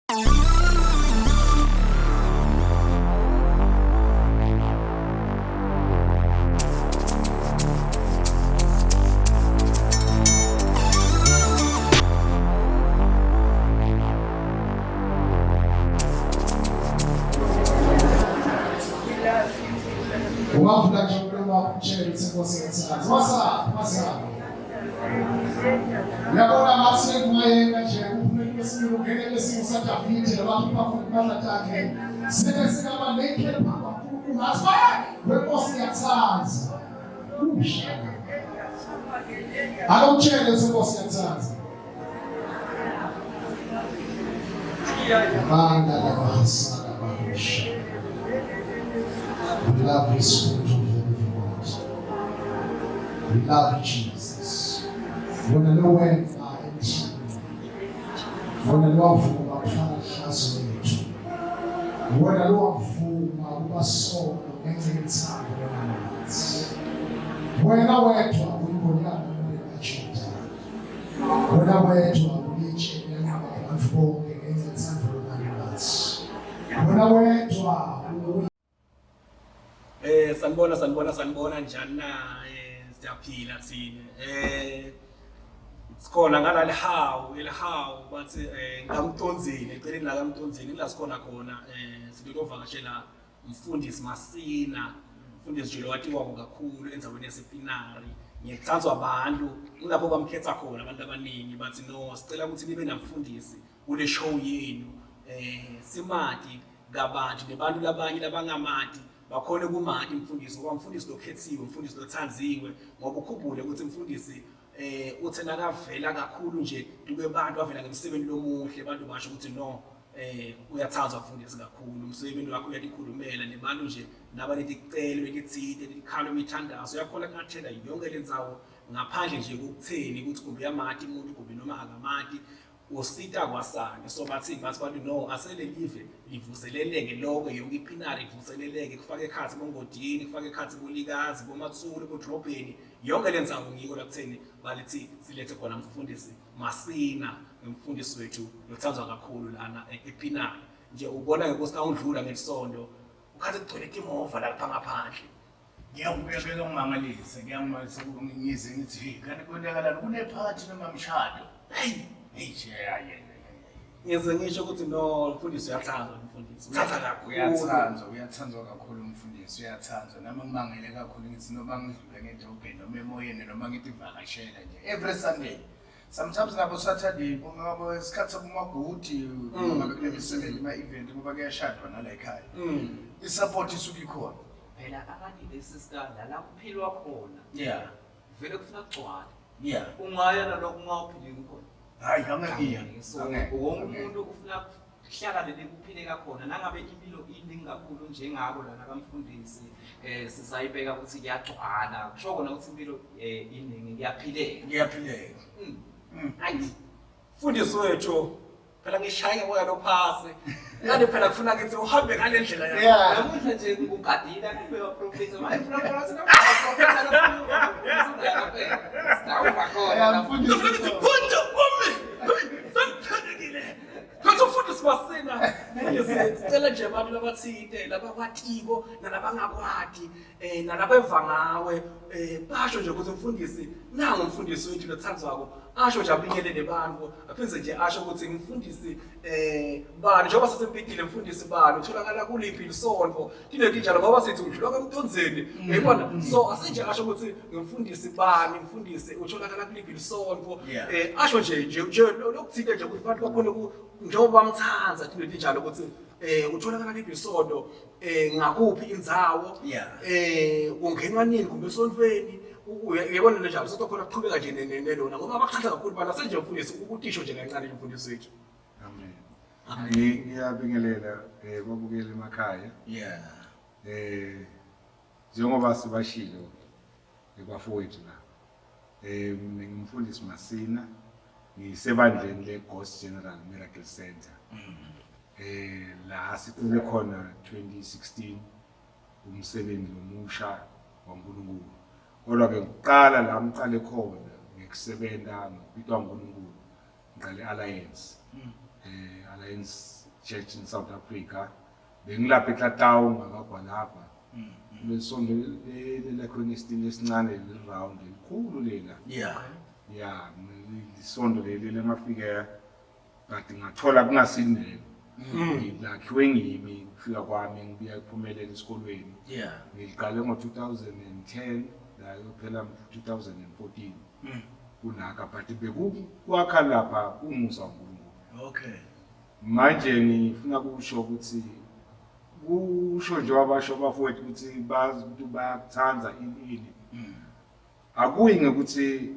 Ungavula nje umlomo wakho umtshele ukuthi inkosi iyathanda. What's up? What's up? Uyabona ngathi kungayeka nje uphume kulesimo ungene kulesimo saDavide labakhipha khona impahla takhe. Sike singaba naked phambi kwaNkulunkulu ngathi wenkosi iyathanda. Usha. Akumtshele ukuthi inkosi iyathanda. Amanda labahasana bahusha. We love you, Spirit of the living God. We love you, Jesus. Wena lo wena emthini. Wena lo wavuma kufana ihlazo lethu. Wena lo wavuma ukuba sono ngenxa yethando lona nathi. Wena wedwa uyingonyama kaJuda. Wena wedwa ulitshe lenqaba abantu bonke ngenxa yethando lona nathi. Wena wedwa Sanibona sanibona sanibona njani na siyaphila thina. Sikhona ngala lihawu elihawu bathi ngamtonzini eceleni la kaMtonzini ila sikhona khona silovakashela umfundisi Masina umfundisi nje lowatiwako kakhulu endaweni yasePinari ngiyathandzwa abantu kulapho bamkhetha khona abantu abaningi bathi no sicela ukuthi nibe namfundisi kule show yenu simati kabanti nebantu labanye labangamati bakhone kumati umfundisi ngoba umfundisi lokhethiwe umfundisi lothandziwe ngoba ukhumbule ukuthi umfundisi uthe nakavela kakhulu nje kube bantu bavela ngemsebenzi lomuhle abantu basho ukuthi no uyathandzwa mfundisi kakhulu umsebenzi wakho uyatikhulumela nebantu nje nabaneticelo letitsite likhalo imithandazo uyakhona kungathela yonke le ndzawo ngaphandle nje kokutheni ukuthi kumbe uyamati umuntu kumbe noma akamati usita kwasani so bathi bathi bantu no asele live livuseleleke lonke yonke ipinari ivuseleleke kufake ekhathi bongodini kufake ekhathi bolikazi bomatsulu bodrobheni yonke le ndzawo ngiko lakutheni balithi silethe khona mfundisi Masina umfundisi wethu lothandzwa kakhulu lana ePinari nje ubona ke ukuthi nawundlula ngelisondo ukhathi kugcwele timova lapha ngaphandle. Kuyangimangalisa, kuyangimangalisa ngize ngithi hey kanti kwenzakalani kunephathi noma mshado. Hey, hey nje hayi. Ngize ngisho ukuthi no mfundisi uyathandwa umfundisi. Uthatha kakhulu. Uyathandwa, uyathandwa kakhulu umfundisi, uyathandwa. Nami ngimangele kakhulu ngithi noma ngidlule ngedrobheni noma emoyeni noma ngithi vakashela nje every Sunday. Sometimes nabo Saturday kungaba isikhathi sabomagudi ngabe kunemisebenzi ama-event ngoba kuyashadwa nala ekhaya. I-support isuke ikhona. Phela abanye lesi la kuphilwa khona. Vele kufuna kugcwale. Ungaya nalokho ungawuphileki khona. Hayi angeke. So wonke umuntu ufuna kuhlala leli kuphileka khona nangabe impilo iningi kakhulu njengako lana kamfundisi sisayibeka ukuthi kuyagcwala kusho kona ukuthi impilo iningi kuyaphileka. Kuyaphileka. Ayi mfundisi wethu phela ngishaye ngoya lophasi ngani phela kufuna ngithi uhambe ngale ndlela yakho. Namuhla nje ngugadina kube baprofetha manje ufuna kubona ukuthi nabaprofetha lokhu khona. Ngifuna ukuthi phunta umi sengiphendukile. Kanti umfundisi Masina sicela nje abantu labathinte labakwatiko nalabangakwati nalabeva ngawe basho nje ukuthi umfundisi nangu umfundisi wethu lothandzwako asho nje abingelele abantu aphinde nje asho ukuthi umfundisi bani njengoba sesempikile umfundisi bani utholakala kuliphi lisonto tineti njalo ngoba sithi udlula kwemtonzeni uyayibona so asenje asho ukuthi ngumfundisi bani umfundisi utholakala kuliphi lisonto asho nje nje lokuthinte nje ukuthi abantu bakhona njengoba bamthanda tineti njalo ukuthi utholakala kuliphi isonto ngakuphi indzawo kungenwa nini kumbe esontweni uyabona nje njalo sothi khona kuqhubeka nje nelona ngoba abakuthanda kakhulu bana senje mfundisi ukutisho nje kancane mfundisi wethu. Amen. Ngiyabingelela babukeli emakhaya. Njengoba sibashilo bafowethu la. Mina ngimfundisi Masina ngisebandleni le Ghost General Miracle Center. La sicele khona 2016 umsebenzi omusha waNkulunkulu. Kodwa ke ngiqala la ngiqale khona ngikusebenza ngokubitwa uNkulunkulu ngiqale Alliance. Alliance Church in South Africa. Bengilapha eKlatawu ngakagwalapha. Lesonto lelakhiwe ngesitini esincane leli-round elikhulu lela. Yeah. Ya, lisonto leli lengafike but ngathola kungasinelo. Lakhiwe ngimi kufika kwami ngibuya kuphumelela esikolweni. Yeah. Ngiliqale ngo-2010 la yophela 2014 kunaka, but bekukwakha lapha kumusa waNkulunkulu. Okay. Manje ngifuna kusho ukuthi kusho njengoba basho abafowethu ukuthi bazi bayakuthanda ini ini. Akuyi ngekuthi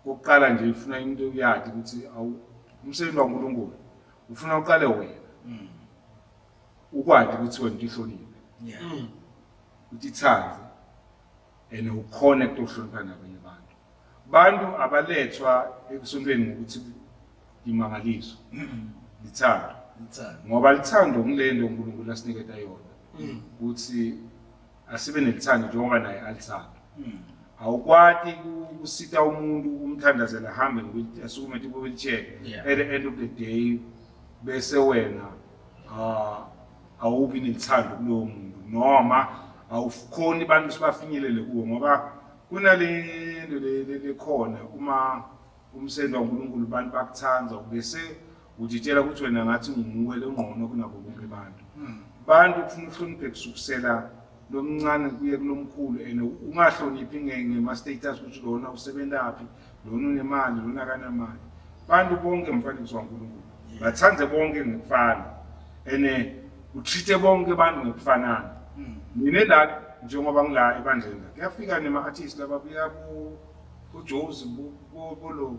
kokuqala nje ifuna into uyadi ukuthi awu umsebenzi waNkulunkulu ufuna uqale wena. Ukwadi ukuthi wena uhloniphe. Yeah. Utithandze and ukhone ukuhlonipha nabanye abantu. Bantu abalethwa ekusontweni ngokuthi imangaliso. Lithando. Lithando. Ngoba lithando ngilento uNkulunkulu asiniketa yona. Ukuthi asibe nelithando njengoba naye alithanda. Awukwati kusita umuntu umthandazela ahambe ngokuthi asukume ku wheelchair. Yeah. At the end of the day bese wena awubi nelithando kulowo muntu noma awukhoni abantu sibafinyelele kuwo, ngoba kunale nto lekhona uma umsebenzi waNkulunkulu abantu bakuthanda bese utitshela ukuthi wena ngathi nguwe longqono kunabo bonke abantu. Bantu kufuna uhloniphe kusukusela lomncane kuye kulomkhulu, and ungahloniphi ngema status ukuthi lona usebentaphi, lona unemali, lona akanamali. Bantu bonke umfanekiso waNkulunkulu, bathandze bonke ngokufana and utreat bonke abantu ngokufanana. Mina la njengoba ngila ebandleni la kuyafika nema-artist lababuya kuJozi, bolo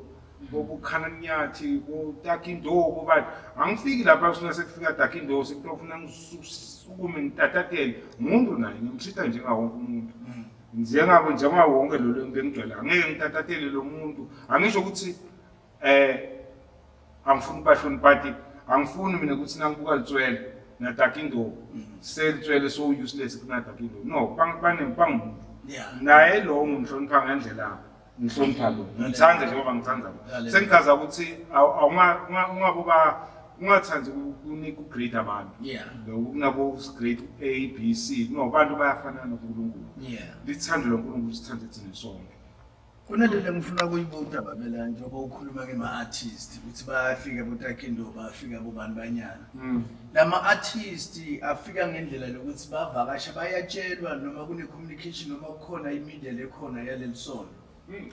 bobukhananyathi, botakindo, bobani. Angifiki lapha kusina sekufika takindo sekutofuna ngisukume ngitatatele umuntu, naye ngimtreat njengawo wonke umuntu, njengabo njengawo wonke lo lengigcwele. Angeke ngitatatele lo muntu. Angisho ukuthi angifuni ukubahlonipha, but angifuni mina ukuthi nangibuka litswele natakindo selitswele so useless kunatakindo. No, bangumuntu. Yeah. Naye lo ngimhlonipha ngendlela ngihlonipha lo, ngithanda njengoba ngithanda lo. Lalela. Sengichaza ukuthi ungaboba ungathandi ukunika ugrade abantu. Yeah. Kunabo grade A, B, C. No, abantu bayafanana noNkulunkulu. Yeah. Lithando loNkulunkulu sithande thina sonke. Kunalento engifuna kuyibuta babela, njengoba ukhuluma ngema-artist ukuthi bayafika botakindo, bayafika bobani banyana. Lama artist afika ngendlela lokuthi bavakasha, bayatshelwa noma kune communication noma kukhona imedia lekhona yaleli sonto?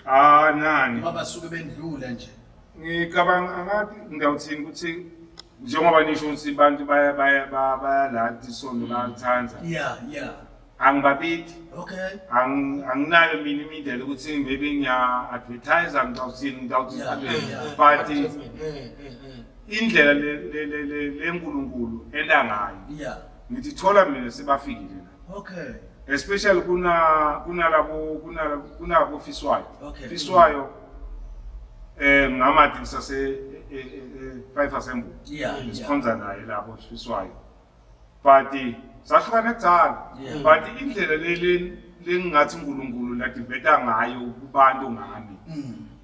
Ah, nani. Noma basuke bendlula nje? Ngicabanga angathi ngiyawuthini ukuthi njengoba nisho ukuthi abantu baya baya bayalanda isonto, bayalithanda. Yeah. Angibabidi. Okay. Anginayo mina imindlela ukuthi maybe ngiya advertise, ngiyawuthini ngiyawuthini. Yeah. But indlela leNkulunkulu enda ngayo, ngithi thola mina sebafikile la. Okay. Especially kuna kunalabo kunabo Fiswayo. Okay. Fiswayo ngamadi ngisase Five Assembly. Yeah. Sikhonza naye lapho Fiswayo, but sahlukana kudzala. Yeah. But indlela le lengingathi uNkulunkulu ladiveta ngayo kubantu ngami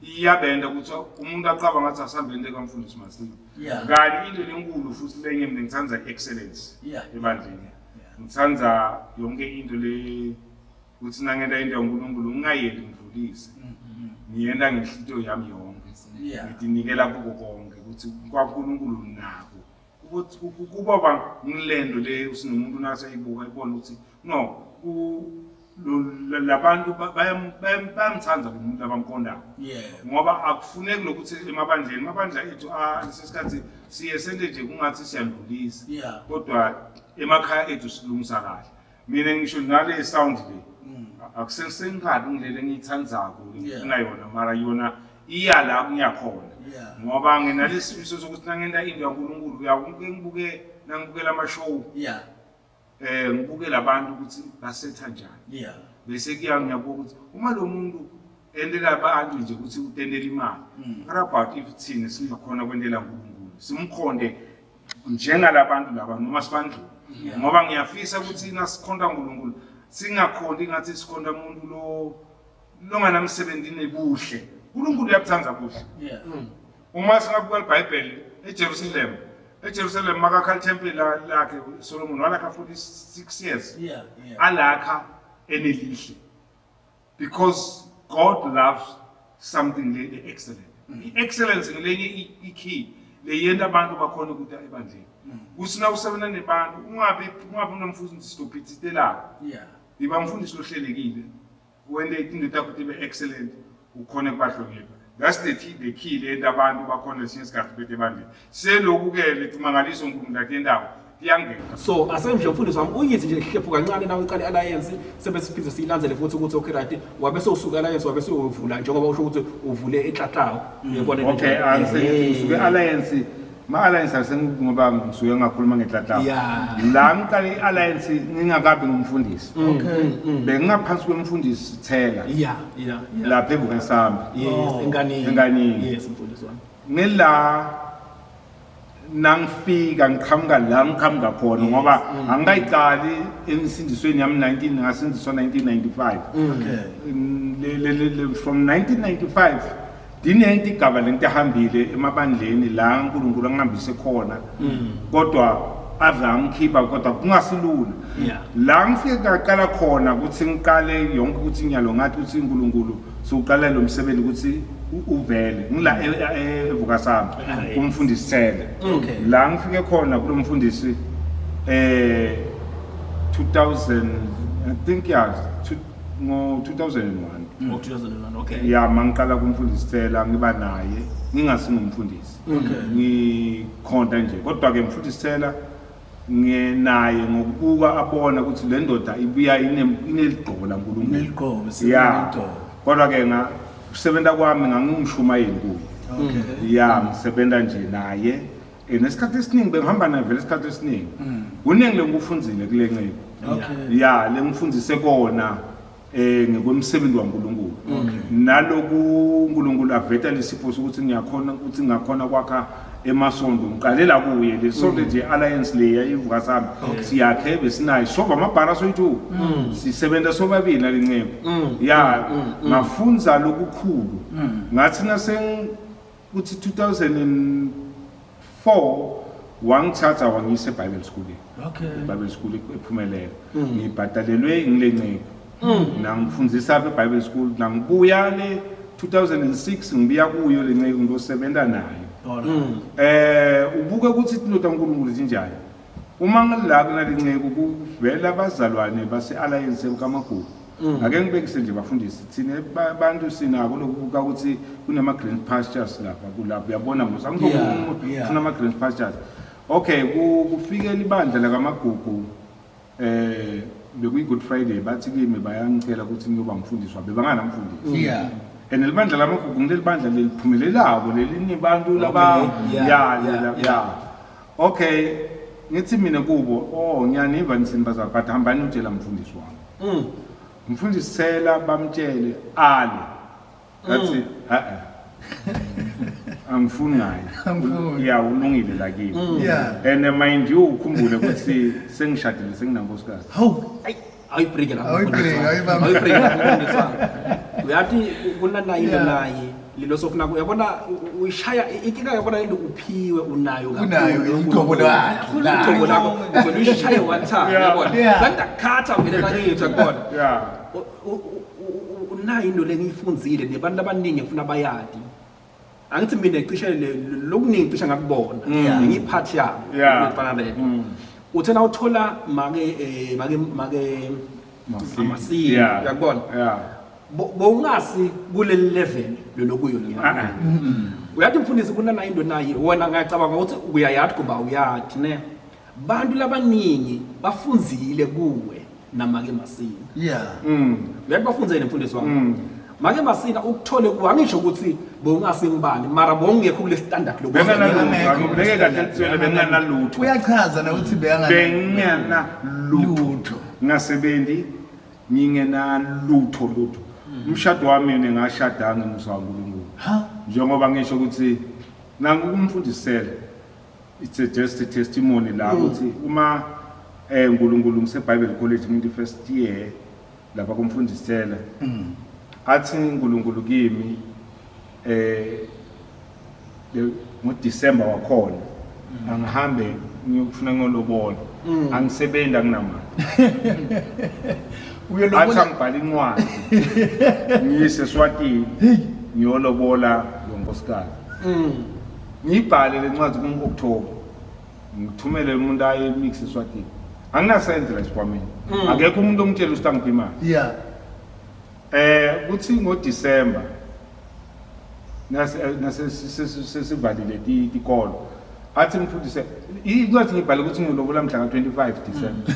iyabenda ukuthi umuntu acabanga ngathi asihambeni kamfundisi Masini. Yeah. Kanti into lenkulu futhi lenye, mina ngithanda excellence Yeah. ebandleni. Yeah. Ngithanda yonke into le ukuthi nangenta into yaNkulunkulu ngingayeli ngidlulise, ngiyenda ngenhlito yami yonke. Yeah. Ngitinikela kuko konke ukuthi kwaNkulunkulu nako ukuthi kuba ba ngilendo le usinomuntu naseyibuka ibona ukuthi no labantu bayamthanda lo muntu abamqondayo. Yeah. Ngoba akufuneki lokuthi emabandleni, amabandla ethu lesikhathi siye sente nje kungathi siyandlulisa. Yeah. Kodwa emakhaya ethu silungisa kahle. Mina ngisho nale sound le akusesengikhali ngilele engiyithandzako Yeah. ngifuna yona, mara yona iya la kunyakhona. Yeah. Ngoba nginalesifiso sokuthi nangenta into yaNkulunkulu uyakuke ngibuke nangibukela ama-show Yeah. ngibuke labantu ukuthi basetha njani. Yeah. Bese kuya ngiyabuka ukuthi uma lo muntu endela abantu nje ukuthi utendela imali, what about if thina singakhona kwendela uNkulunkulu, simkhonde njengalabantu laba noma sibandlule? Yeah. Ngoba ngiyafisa ukuthi nasikhonta uNkulunkulu singakhonti ngathi sikhonta umuntu lo longanamsebenzi nebuhle. uNkulunkulu uyabuthanda buhle. Yeah. Uma singabuka iBhayibheli, eJerusalem eJerusalem makakha ithempeli lakhe Solomon walakha 46 years alakha enelihle because God loves something le excellent. I-excellence ngilenye i-key leyenta abantu bakhona ukuthi ebandleni kusina usebenza nebantu ungabi unomfundisi lophithitelako. Iba mfundisi lohlelekile, wente itinto takho tibe excellent, ukhone kubahlonipha. That's the key leyenta abantu bakhona lesinye isikhathi bethe ebandleni. Selokhu-ke letimangaliso uNkulunkulu atentako tiyangena. So asenje mfundisi wami uyithi nje hlephu kancane nawe uqale alliance sebe siphinde siyilandzele futhi ukuthi okay right wabe sewusuka alliance wabe sewuvula njengoba usho ukuthi uvule eTlatlawo uyabona. Okay, angisengithi ngisuke alliance, ma-alliance asengoba ngisuke ngakhuluma ngeTlatlawo. La ngiqale i-alliance ngingakabi ngumfundisi. Bengingaphansi kwemfundisi Thela. Lapha eVukasambi. Yes, enganini. Enganini. Yes, mfundisi wami. Ngila nangifika ngiqhamuka la ngiqhamuka khona ngoba angikayiqali emsindisweni yami 19 ngasindiswa 1995. From 1995 dinento igaba lento ehambile emabandleni la uNkulunkulu angihambise khona kodwa ave angikhipha kodwa kungasilula. La ngifike ngaqala khona ukuthi ngiqale yonke ukuthi inyalo ngathi ukuthi uNkulunkulu soqala lo msebenzi ukuthi uvele ngila eVukasambi kumfundisi Thela. La ngifike khona kulomfundisi 2000 I think ngo 2001. Ngo 2001, okay. Ya mangiqala kumfundisi Thela ngiba naye ngingasingumfundisi. Ngikhonta nje kodwa ke mfundisi Thela ngenaye ngokubuka abona ukuthi le ndoda ibuya ineligqobo laNkulunkulu. Ineligqobo. Kodwa ke kusebenza kwami ngangumshumayeli kuye. Ya ngisebenza nje naye. Nesikhathi esiningi bengihamba naye vele isikhathi esiningi. Kuningi lengikufundzile kule ncebo. Ya lengifundise kona ngokwemsebenzi waNkulunkulu. Naloku uNkulunkulu aveta lesipho sokuthi ngiyakhona ukuthi ngakhona kwakha emasonto ngiqalela kuye le sonto nje alliance le yayiVukasambi siyakhe besinayo soba amabhara soyithu sisebenza sobabili nalencebo. Ya ngafunza lokukhulu ngathi nase kuthi 2004 wangithatha wangiyisa eBible School. Bible School ephumelele ngibhadalelwe ngilencebo nangifundisa apha eBible School nangibuya le 2006 ngibuya kuyo lencebo ngiyosebenza nayo. Ubuke ukuthi indoda kaNkulunkulu injani. Uma ngila kunalencebo kuvela abazalwane base Alliance kaMagugu. Ake ngibekise nje bafundisi thina abantu sinako lokubuka ukuthi kunama green pastures lapha kulapha uyabona mos angizokufuna ama green pastures. Okay, kufike libandla lakaMagugu bekuyi Good Friday bathi kimi bayangicela ukuthi ngiyoba mfundisi wabo bebanganamfundisi. And libandla lamagugu ngilelibandla leliphumelelako lelinibantu laba ya. Okay, ngithi mina kubo oh ngiyaniva nithini bazali but hambani utshela mfundisi wami. Mfundisi Thela bamtshele ale. Ngathi angifuni ngaye. Ya ulungile la kimi. And mind you ukhumbule ukuthi sengishadile senginankosikazi. Hawu. Awuyibringe la. Awuyibringe la. Uyathi kunanayi naye lelo sofuna uyabona uyishaya inkinga yabona lento uphiwe unayo kakhulu. Unayo igqobo lakho. Igqobo lakho uzolishaye one time uyabona. Sandakhatha vele nakithi uyabona. Unayo into lengiyifundzile nebantu abaningi ngifuna bayadi. Angithi mina cishe lokuningi cishe ngakubona. Ngiyiphathi yami ngifana le. Uthena uthola make make make Masini uyakubona. Bowungasi kule level lokuyo lena. Uyathi mfundisi kunana into nayi wena ngiyacabanga ukuthi uyayadi kuba uyadi ne. Bantu labaningi bafunzile kuwe namake Masina. Uyathi bafunzele mfundisi wami. Make Masina ukuthole kuwe angisho ukuthi bowungasingibani mara bowungekho kule standard lokuthi benganalutho kahle tswele benganalutho. Uyachaza na ukuthi benganalutho. Ngasebenzi ngingenalutho lutho. Umshado wami mina ngashada ngemusa kaNkulunkulu. Njengoba ngisho ukuthi nangukumfundisela it's a just a testimony la ukuthi uma uNkulunkulu ngise Bible College ngithi first year lapha kumfundisela athi uNkulunkulu kimi ngoDecember wakhona. Angihambe ngiyokufuna ngiyolobola. Angisebenzi, anginamali. Athi Uyolobola. angibhala incwadi ngiyise eSwatini ngiyolobola lo nkosikazi. Ngiyibhale le ncwadi ku-October, ngithumele umuntu aye emix eSwatini. Anginasenze la esikhwameni, akekho umuntu ongitshela ukuthi angiphe imali. Kuthi ngoDecember nase sesivalile tikolo, athi mfundise incwadi ngibhale ukuthi ngiyolobola mhla ka-25 December,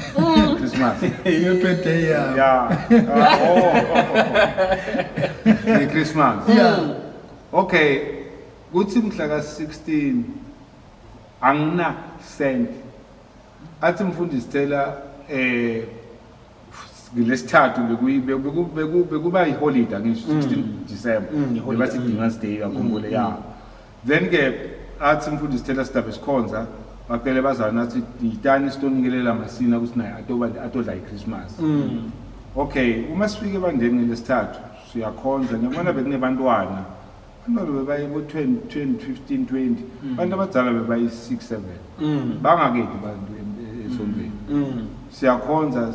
Christmas. Your birthday, yeah. Yeah. Oh. Ni-Christmas. Okay, kuthi mhla ka-16 angina cent. Athi mfundisi cela lesithathu bekuba i-holiday ngisho 16 December. I-holiday. Bebathi Dingane Day, akhumbule, ya. Then ke athi mfundisi cela sidabe sikhonza bacele bazalwane, athi yitani sitonikelela Masina ukuthi naye atoba atodla i-Christmas. Okay, uma sifike ebandleni ngelesithathu siyakhonza, ngiyabona bekunebantwana. Abantwana bebaye bo-20, 10, 15, 20. Abantu abadala bebayi 6, 7. Bangakedi abantu esontweni. Siyakhonza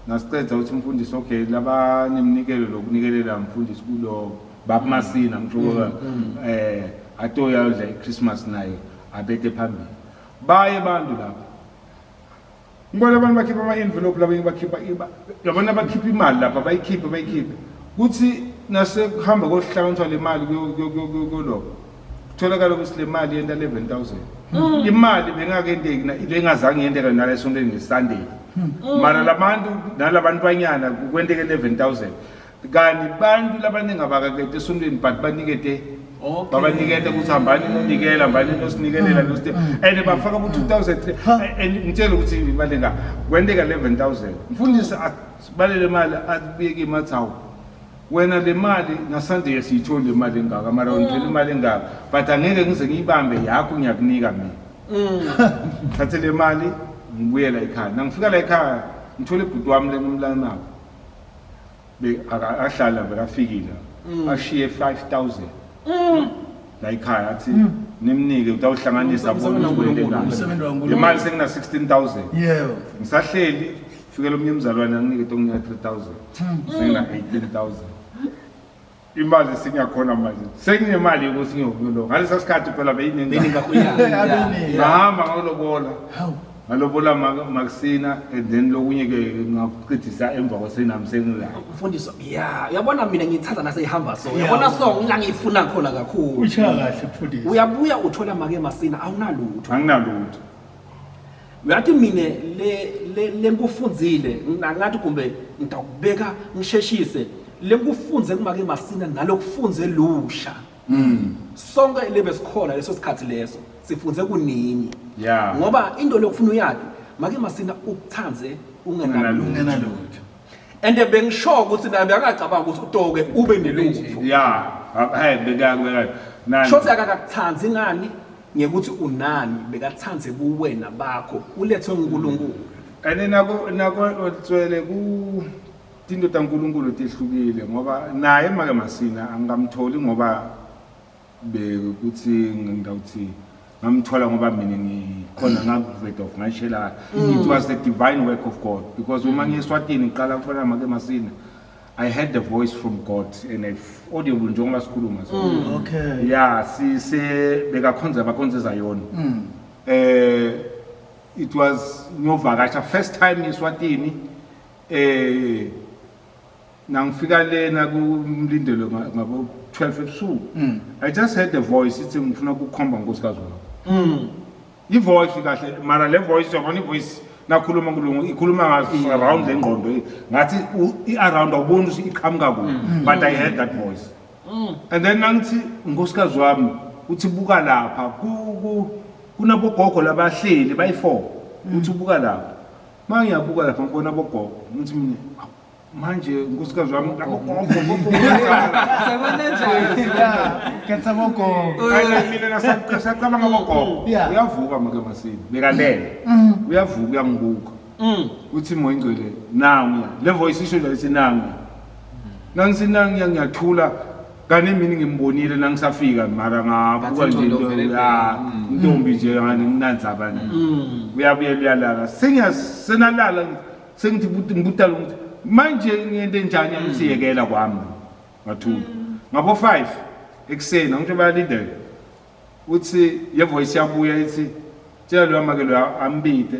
nasiceda ukuthi umfundisi, okay, labanemnikelo lokunikelela mfundisi kulo baba Masina, ngisho atoya udla iChristmas naye abete phambili. Baye abantu lapha. Ngibona abantu bakhipha ama-envelope, labanye bakhipha yabona bakhipha imali lapha, bayikhiphe bayikhiphe. Kuthi nasekuhamba kohlanganiswa le mali kuyoloko, kutholakala ukuthi le mali yenta 11,000. Imali bengakenteki bengazange yenteka nala esontweni ngeSunday. Mara labantu nalabantwanyana kwenteke 11,000. Kanti bantu labaningi abakakete esontweni but banikete babanikete ukuthi hambani nonikela, hambani nosinikelela nosite, and bafaka ku-2003 and ngitshele ukuthi imali enga kwenteka 11,000. Mfundisi balele mali abuye kimi athi, hawu wena, le mali ngaSunday siyitholi le mali engaka, mara ngithole imali engaka, but angeke ngize ngiyibambe yakho, ngiyakunika mina. Thathe le mali ngibuyela ekhaya. Nangifika la ekhaya ngithole ibhuti wami lengimlanako ahlala bekafikile, ashiye 5000 la ekhaya, athi nimnike utawuhlanganisa abone ukuthi kwentekani. Umsebenzi waNkulunkulu. Le mali sengina 16,000. Ngisahleli, fikela omnye umzalwane anginike tonginika 3000, sengina 18,000. Imali sengiyakhona manje, senginemali yokuthi ngiyokuyolobola. Ngalesa sikhathi phela beyiningi. Abeningi. Ngahamba ngayolobola. Hawu. Ngalobola Maxina and then lokunye ke ngakuqedisa emva kwasenami sengila. Mfundisi, ya, uyabona mina ngithanda naseyihamba so. Uyabona so ngila ngiyifuna khona kakhulu. Ushaya kahle mfundisi. Uyabuya uthola make Masina awunalutho. Anginalutho. Uyathi mine le le lenkufundzile ngathi kumbe ngitawubeka ngisheshise lenkufunze kumake Masina nalokufunze lusha. Sonke lebe sikhona leso sikhathi leso sifunze kunini. Ngoba into lokufuna uyati make Masina ukuthanze ungenalutho. Ungenalutho. And bengisho ukuthi naye akacabanga ukuthi utoke ube nelutho. Yeah, hey, beka beka. Nani. Shothi akakakuthanzi ngani ngekuthi unani, bekathanze buwena bakho ulethwe uNkulunkulu. And nako tswele ku tinto taNkulunkulu tehlukile ngoba naye make Masina angamtholi ngoba bekuthi ngingawuthi ngamthola ngoba mina ngikhona ngakuveda of ngashela. It was the divine work of God because uma ngiye eSwatini ngiqala ukubona make Masina, I heard the voice from God and I audible njengoba sikhuluma so. Yeah, si bekakhonza bakhonza eZayoni. It was ngiyovakasha first time eSwatini, nangifika lena kumlindelo ngabo 12 ebusuku, I just heard the voice ithi ngifuna ukukhomba nkosikazi wakho. I-voice kahle, mara le voice, yabona i-voice nakhuluma kulungu ikhuluma ngazo around le ngqondo, ngathi i-around awuboni ukuthi iqhamuka kuphi, but I heard that voice and then nangithi unkosikazi wami uthi buka lapha kunabogogo labahleli bayi-four, uthi buka lapha. Ma ngiyabuka lapha ngibona abogogo, ngithi mina, "Awu, manje unkosikazi wami labogogo gogo." Sekwenzenjani? Khetha bogogo. Ayina mina nasacabanga abogogo. Uyavuka make Masini, bekalele, uyavuka uyangibuka, uthi moya ingcwele nanguya. Le voice isho njalo ithi nanguya. Nangithi nanguya ngiyathula. Kanti mina ngimbonile nangisafika mara ngabuka Ngathi nje ingqondo into vele ya intombi nje ngani nginandzaba nje. Uyabuyela uyalala. Sengiyasenalala sengithi buti ngibutala ukuthi manje ngiyente njani ukuthi yekela kwami. Ngathula. Ngabo 5 ekuseni angisho bayalindela. Uthi ye voice yabuya ithi tshela lo make lo ambide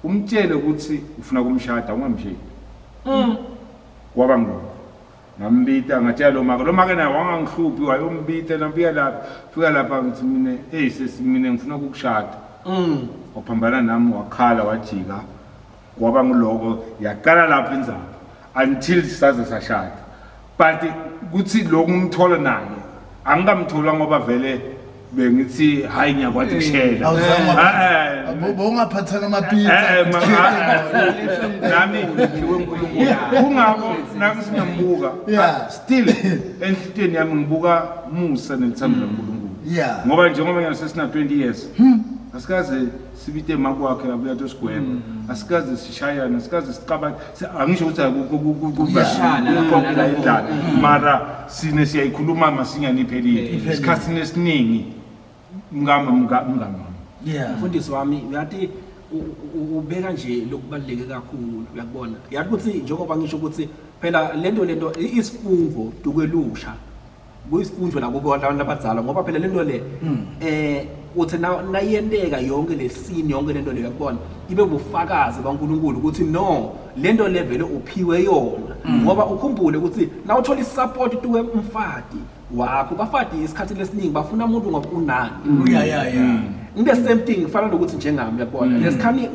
umtshele ukuthi ufuna kumshada ungamsheli. Kwaba ngilokho. Ngambita ngatshela lo make lo make naye wangangihluphi wayombita nafika lapha fika lapha ngithi mina hey sesi mina ngifuna ukukushada. Waphambana nami wakhala wajika kwaba ngiloko yaqala lapho indzaba until saze sashada but kuthi lokhu ngimthola naye angikamthola ngoba vele bengithi hayi ngiyakwati kushela Awuzange Eh, eh. bowungaphathanga amapizza. Eh, nami ngiphiwe uNkulunkulu kungakho nami singiyambuka Yeah. still enhlitweni yami ngibuka musa nelithando laNkulunkulu Yeah. ngoba njengoba ngiyalo sesina 20 years asikaze sibite makwakhe abuya tosigweba asikaze sishayane asikaze siqabane angisho ukuthi akukho Kuyashana kuqoqa lapha. indlala mara sine siyayikhuluma masinyane iphelile Iphelile. isikhathini esiningi mngama mngama Yeah. Mfundisi wami uyathi ubeka nje lokubaluleke kakhulu uyakubona yathi ukuthi njengoba ngisho ukuthi phela lento lento isifungo tukwelusha kuyisifunjo la kubo abantu abadzala ngoba phela lento le uthi nayenteka yonke le scene yonke lento le uyakubona ibe bufakazi baNkuluNkulu ukuthi no lento le vele uphiwe yona ngoba ukhumbule ukuthi nawuthola isupport tuwe umfati wakho bafati isikhathi lesiningi bafuna umuntu ngoba unani Yeah, yeah, yeah. In the same thing kufana nokuthi njengami uyakubona lesikhani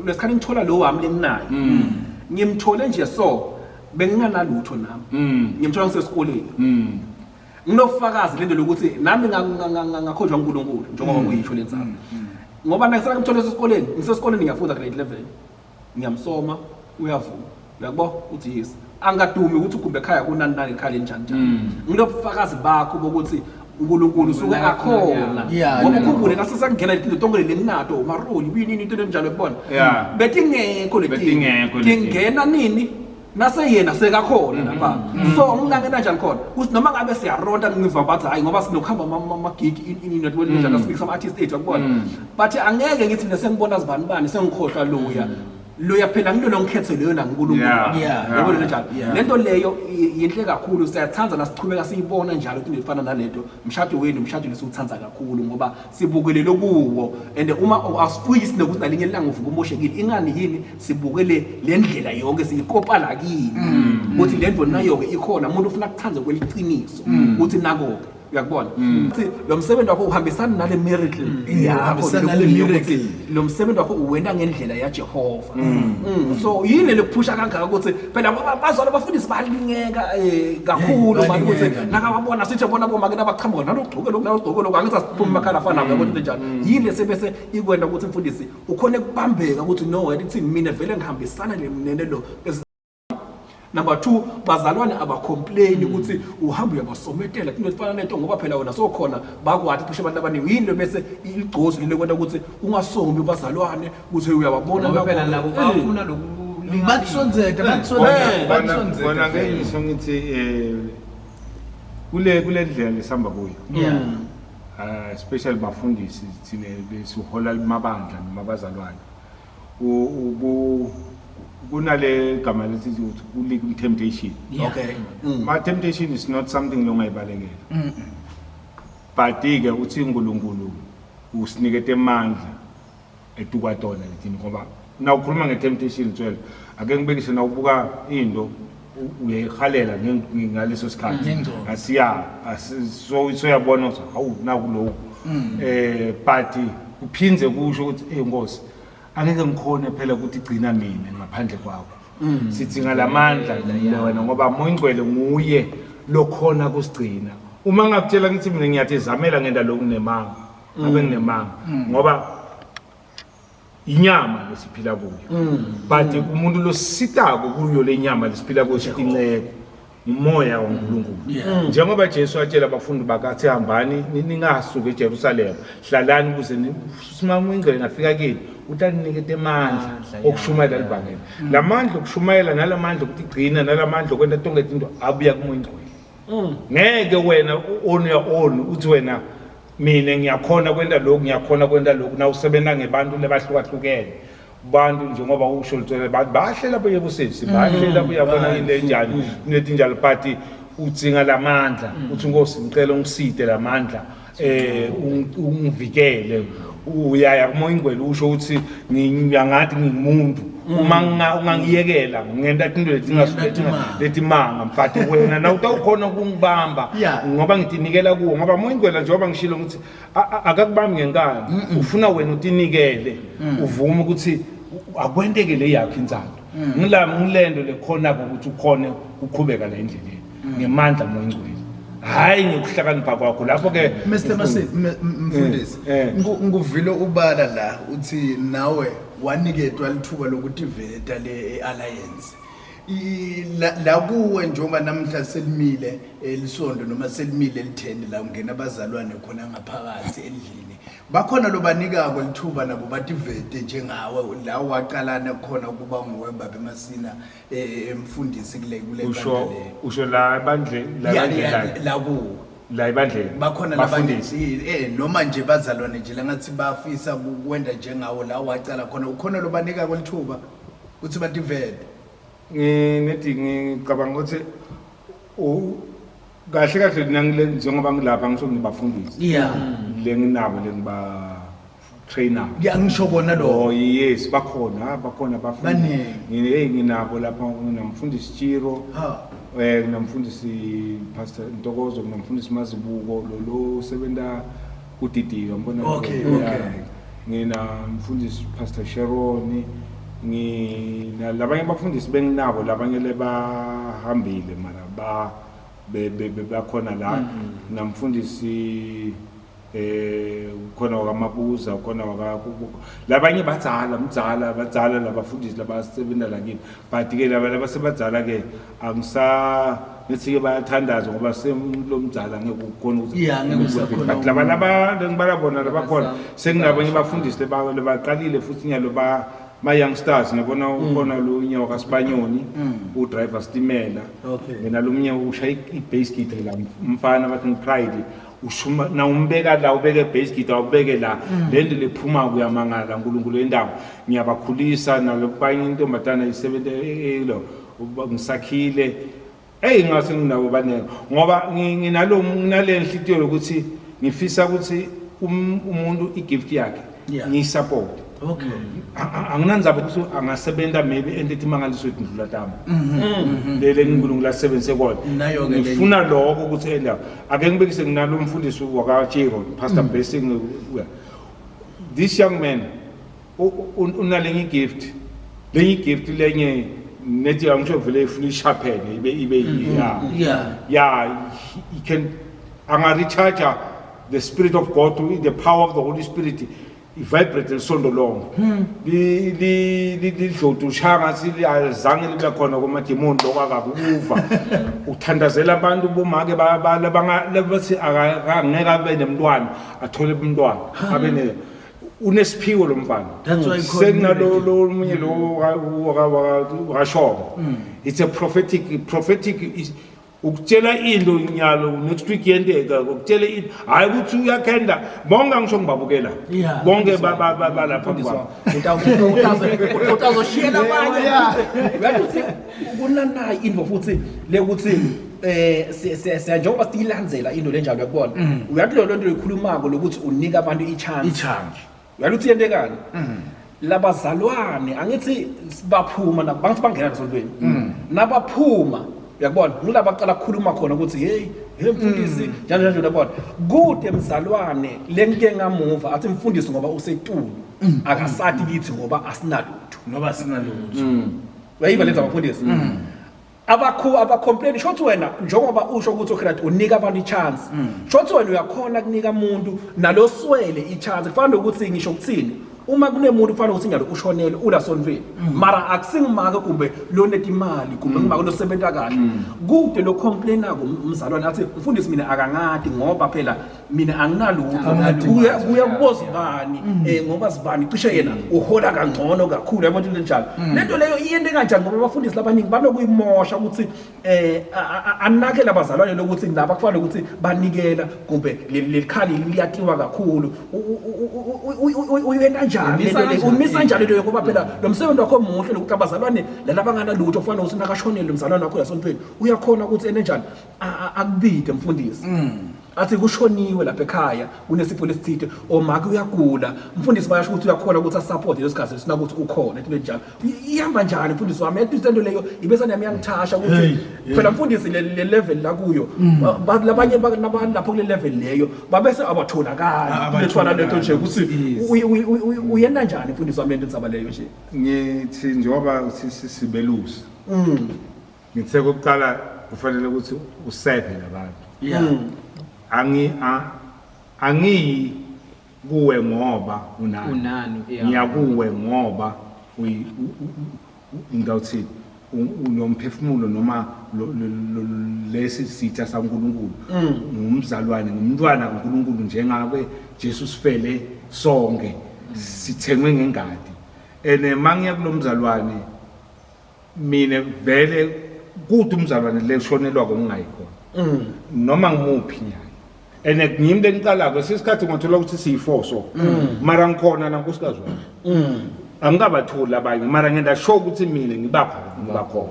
lesikhani ngithola lo wami lenginayo ngimthole nje so benginganalutho nami ngimthola ngisesikoleni nginofakazi lento lokuthi nami ngakhonjwa uNkulunkulu njengoba kuyisho lenzaba ngoba nakusala ngimthole esikoleni ngisesikoleni ngiyafunda grade 11 ngiyamsoma uyavuma uyakubona uthi yes angadumi ukuthi ugumbe ekhaya kunani nani ekhaya njani njani nginobufakazi bakho bokuthi uNkulunkulu usuke akhona Yeah, ngoba no. ukhumbule nasesangena letinto tonke lenginato maroli kuyinini into enjalo kubona Yeah. betingekho Betingekho leti. tingena nini naseyena sekakhona lapha so ngilangena njani khona ukuthi noma ngabe siyaronta ngiva bathi hayi ngoba sinokuhamba amagigi ini network njalo sibikisa ama-artist ethu akubona but angeke ngithi mina sengibona zibani bani sengikhohlwa loya loya phela ngilo ngikhethe leyo naNkulunkulu Yeah. Yeah. yabo lento njalo Yeah. lento leyo yinhle kakhulu siyathanda nasichubeka siyibona njalo into efana nalento mshado wenu umshado lesiwuthanda kakhulu ngoba sibukelele kuwo and uma asifuyisi nokuthi nalinye ilanga uvuka umoshekile ingani yini sibukele le ndlela yonke siyikopa la kini ukuthi le nto nayo-ke ikhona umuntu ufuna kuthande kweliciniso ukuthi nako-ke uyakubona ukuthi lo msebenzi wakho uhambisana nale miracle yakho Uhambisana nale lokuyiyo miracle. ukuthi lo msebenzi wakho uwenta ngendlela yaJehova so yini lekuphusha kangaka ukuthi phela ngoba bazalwa abafundisi balingeka kakhulu Hey, manje ukuthi balingeka. nakababona sithi bona bomake nabaqhamuka nalogcoke lokhu nalogcoke lokhu angithi asiphume emakhala afana nabo yabona into enjalo yini lesebese ikwenda ukuthi mfundisi ukhona ekubambeka ukuthi no wena ithi mina vele ngihambisana nene lo. Number 2 bazalwane abacomplain ukuthi uhamba uyabasometela into efana nento ngoba phela wena sokhona bakwathi cishe abantu abaningi yini bese igcozi lento kwenta ukuthi ungasomi bazalwane ukuthi uyababona Ngoba phela nabo. nabo bafuna loku Bakusonzete, bakusonzete, bakusonzete. Kona ke ngisho ngithi kule ndlela lesihamba kuyo Yeah. Especially bafundisi thina besihola amabandla noma abazalwane kunale gama lethi ukuthi kulik temptation. Yeah. Okay. Ma temptation is not something longayibalekela. But ke uthi uNkulunkulu usinikete amandla etukwatona lethini ngoba na ukhuluma nge-temptation twelve ake ngibekise na ubuka into uyayihalela ngaleso sikhathi Ngengcono. asiya soyabona ukuthi hawu naku lokhu but kuphindze kusho ukuthi hey Nkosi angeke ngikhone phela ukuthi igcina mina ngaphandle kwakho sidinga lamandla wena ngoba moya ingcwele nguye lokhona kusigcina uma ngakutshela ngithi mina ngiyathi zamela ngenda lokhu nemanga ngabe nginemanga ngoba inyama lesiphila kuyo but umuntu lositako kuyo le nyama lesiphila kuyo sithi inceko umoya waNkulunkulu. Yeah. Njengoba Jesu atshela abafundi bakhe athi hambani ningasuki eJerusalema hlalani kuze simama ingcwele nafika kini utaninikete amandla Amandla, okushumayela yeah. livangeli lamandla okushumayela nalamandla okuthi gcina nalamandla okwenta tonke tinto abuya kumoya ingcwele. Ngeke wena on your own uthi wena mina ngiyakhona kwenta lokhu, ngiyakhona kwenta lokhu, na usebenza ngebantu lebahlukahlukene. Bantu njengoba usho litswele bantu bahlela buye kusisi, bahlela buye yabona into enjani, netinjalo, but udzinga lamandla. Uthi Nkosi ngicela ungiside lamandla, ungivikele. Uyaya kumoya ingwele usho ukuthi ngiyangathi ngingumuntu, uma ungangiyekela ngenta into letimanga, mfati wena na utawukhona ukungibamba ngoba ngitinikela kuwo, ngoba moya ingwele njengoba ngishilo ukuthi akakubambi ngenkani, ufuna wena utinikele, uvume ukuthi akwenteke le yakho intsando. Ngilento lekhona ukuthi ukhone ukuqhubeka la endleleni ngemandla moya ingcwele, hayi ngikuhlakanipha kwakho lapho ke. Mr Masi, mfundisi, nguvile ubala la uthi nawe waniketwa lithuba lokuthi veta le alliance. La kuwe njengoba namhla selimile lisondo noma selimile lithende la ungena abazalwane khona ngaphakathi endlini, bakhona lobanikako lithuba nabo bativete njengawe la waqalana khona ukuba nguwe Babe Masina, emfundisi kule usho bandla le? Usho la ebandleni la? Ya, ebandleni ya, la kuwe. La ebandleni? Bakhona labanye noma nje bazalwane nje langathi bafisa ukwenda njengawo la wacala khona, ukhona lobanika kwelithuba ukuthi bativete? Nginethi ngicabanga ukuthi kahle kahle nangile njengoba ngilapha ngisho ngibafundisi le nginabo le ngiba trainer. Ya, ngisho kona lo. Oh yes, bakhona, bakhona abafundi. Baningi. Ngine nginabo lapha, nginamfundisi Chiro, ha nginamfundisi Pastor Ntokozo, nginamfundisi Mazibuko lo lo sebenta kuDidiyo ngibona. Ngina mfundisi Pastor Sharon, ngina labanye abafundisi benginabo, labanye lebahambile mara ba bakhona la. Namfundisi ukhona wakamabuza, ukhona waka labanye badzala mdzala badzala labafundisi labasebenza la kimi, but ke laba labasebadzala ke angisa ngithi ke bayathandaza ngoba semlomdzala ngeke ukhona ukuthi Yeah, ngeke usakhona. But laba laba lengibala bona labakhona, senginabanye abafundisi lebaqalile futhi nyalo ba ma youngsters, ngiyabona ukhona lo unyawo kaSibanyoni udriver stimela. Mina lo mnye ushaya i-bass guitar la, umfana bathi ngipride ushuma na umbeka la, ubeke bass guitar, ubeke la lento lephuma kuyamangala uNkulunkulu endaba. Ngiyabakhulisa nalobanye intombazana isebenza elo ngisakhile. Hey, ngase nginabo baningi ngoba nginalo nginale nhliziyo yokuthi ngifisa ukuthi umuntu igift yakhe ngiyisupport. Anginandzaba ukuthi angasebenza maybe ento ethi imangaliso etindlula tami lele uNkulunkulu asebenzise kona. Nayo-ke lenye. Ngifuna lokho ukuthi enda ake ngibekise nginalo umfundisi wakaChiro, Pastor Blessing. This young man unalenye gift, lenye gift lenye nethi angisho vele ifuna ishaphene ibe yeah. Yeah, he can anga recharge the spirit of God, the power of the Holy Spirit ivibrate lisondo lonke. Lidloti ushaya ngathi alizange libe khona komadimoni lokho akakuva. Uthandazela abantu bomake bathi angeke abe nemntwana, athole umntwana, abe ne unesiphiwo lo mfana. That's why he called Sekunalo lo munye lo wakashoko, it's a prophetic is ukutshela into nyalo, next week yenteka. Ukutshela into, hayi ukuthi uyakhenda bonke, angisho ngibabukela bonke balapha kwami. Utazoshiyela abanye futhi uyathi uthi kunanayi into futhi lekuthi siya njengoba siyilandzela into lenjalo, uyakubona, uyathi lo nto lekhulumako lokuthi unika abantu i-chance. I-chance. Uyathi uthi yentekani labazalwane, angithi baphuma bangithi bangena esontweni, nabaphuma uyakubona ngilaba baqala kukhuluma khona ukuthi hey hey mfundisi, njalo njalo, uyabona kude mzalwane lengike ngamuva athi mfundisi ngoba usetulu akasathi kithi ngoba asinalutho. Ngoba sinalutho. Uyayiva lenza abafundisi abakhu abacomplain. Shothi wena njengoba usho ukuthi okay, right, unika abantu i-chance, shothi wena uyakhona kunika umuntu naloswele i-chance, kufana nokuthi ngisho kuthini. Uma kunemuntu kufanele ukuthi nyalo ushonele ula sontweni, mara akusingimake kumbe lonetimali kumbe ngimake losebenza kahle, kude lo complainako umzalwane athi, "Mfundisi, mina akangadi ngoba phela mina anginalutho." Kuya kuya kubozibani ngoba zibani cishe yena uhola kangcono kakhulu, yabona into enjalo. Lento leyo iyente kanjani? Ngoba abafundisi labaningi banokuyimosha ukuthi anake labazalwane lokuthi laba kufanele ukuthi banikela kumbe leli khali liyatiwa kakhulu. Uyenta njani Umisa lento leyo? Kanjani? Umisa njani leyo? Ngoba phela lo msebenzi wakho muhle lokuthi abazalwane lalabangana lutho, kufanele ukuthi nakashonele umzalwane wakho lasontweni uyakhona ukuthi ene njani akubide mfundisi, athi kushoniwe lapha ekhaya, kunesifo lesithile, omake uyagula mfundisi, bayasho ukuthi uyakhona ukuthi asupport leso sikhathi sina ukuthi ukhona into enjalo. Ihamba njani, mfundisi wami? Yathi into leyo ibesana yami yangithasha ukuthi phela mfundisi le level la kuyo labanye lapho kule level leyo babese abatholakali lethwana lento nje ukuthi uyena njani, mfundisi wami, lento ndzaba leyo nje? Ngithi njengoba sibelusi, ngithe kokuqala kufanele ukuthi useve labantu. Angiyi kuwe ngoba unani. Unani, yeah. Ngiyakuwe ngoba ngawuthini, unomphefumulo noma lesi sitha saNkulunkulu, ngumzalwane, ngumntwana kaNkulunkulu, njengabe Jesu sifele sonke, sithengwe ngengadi. Ene mangiya kulomzalwane mina vele kude umzalwane leshonelwako ngingayikhona noma ngimuphi nyana, and ngimi lengiqalako esikhathi ngathola ukuthi siyi-four, so mara ngikhona nankosikazi wami, angikabatholi abanye, mara ngenda sure ukuthi mina ngiba khona, ngiba khona.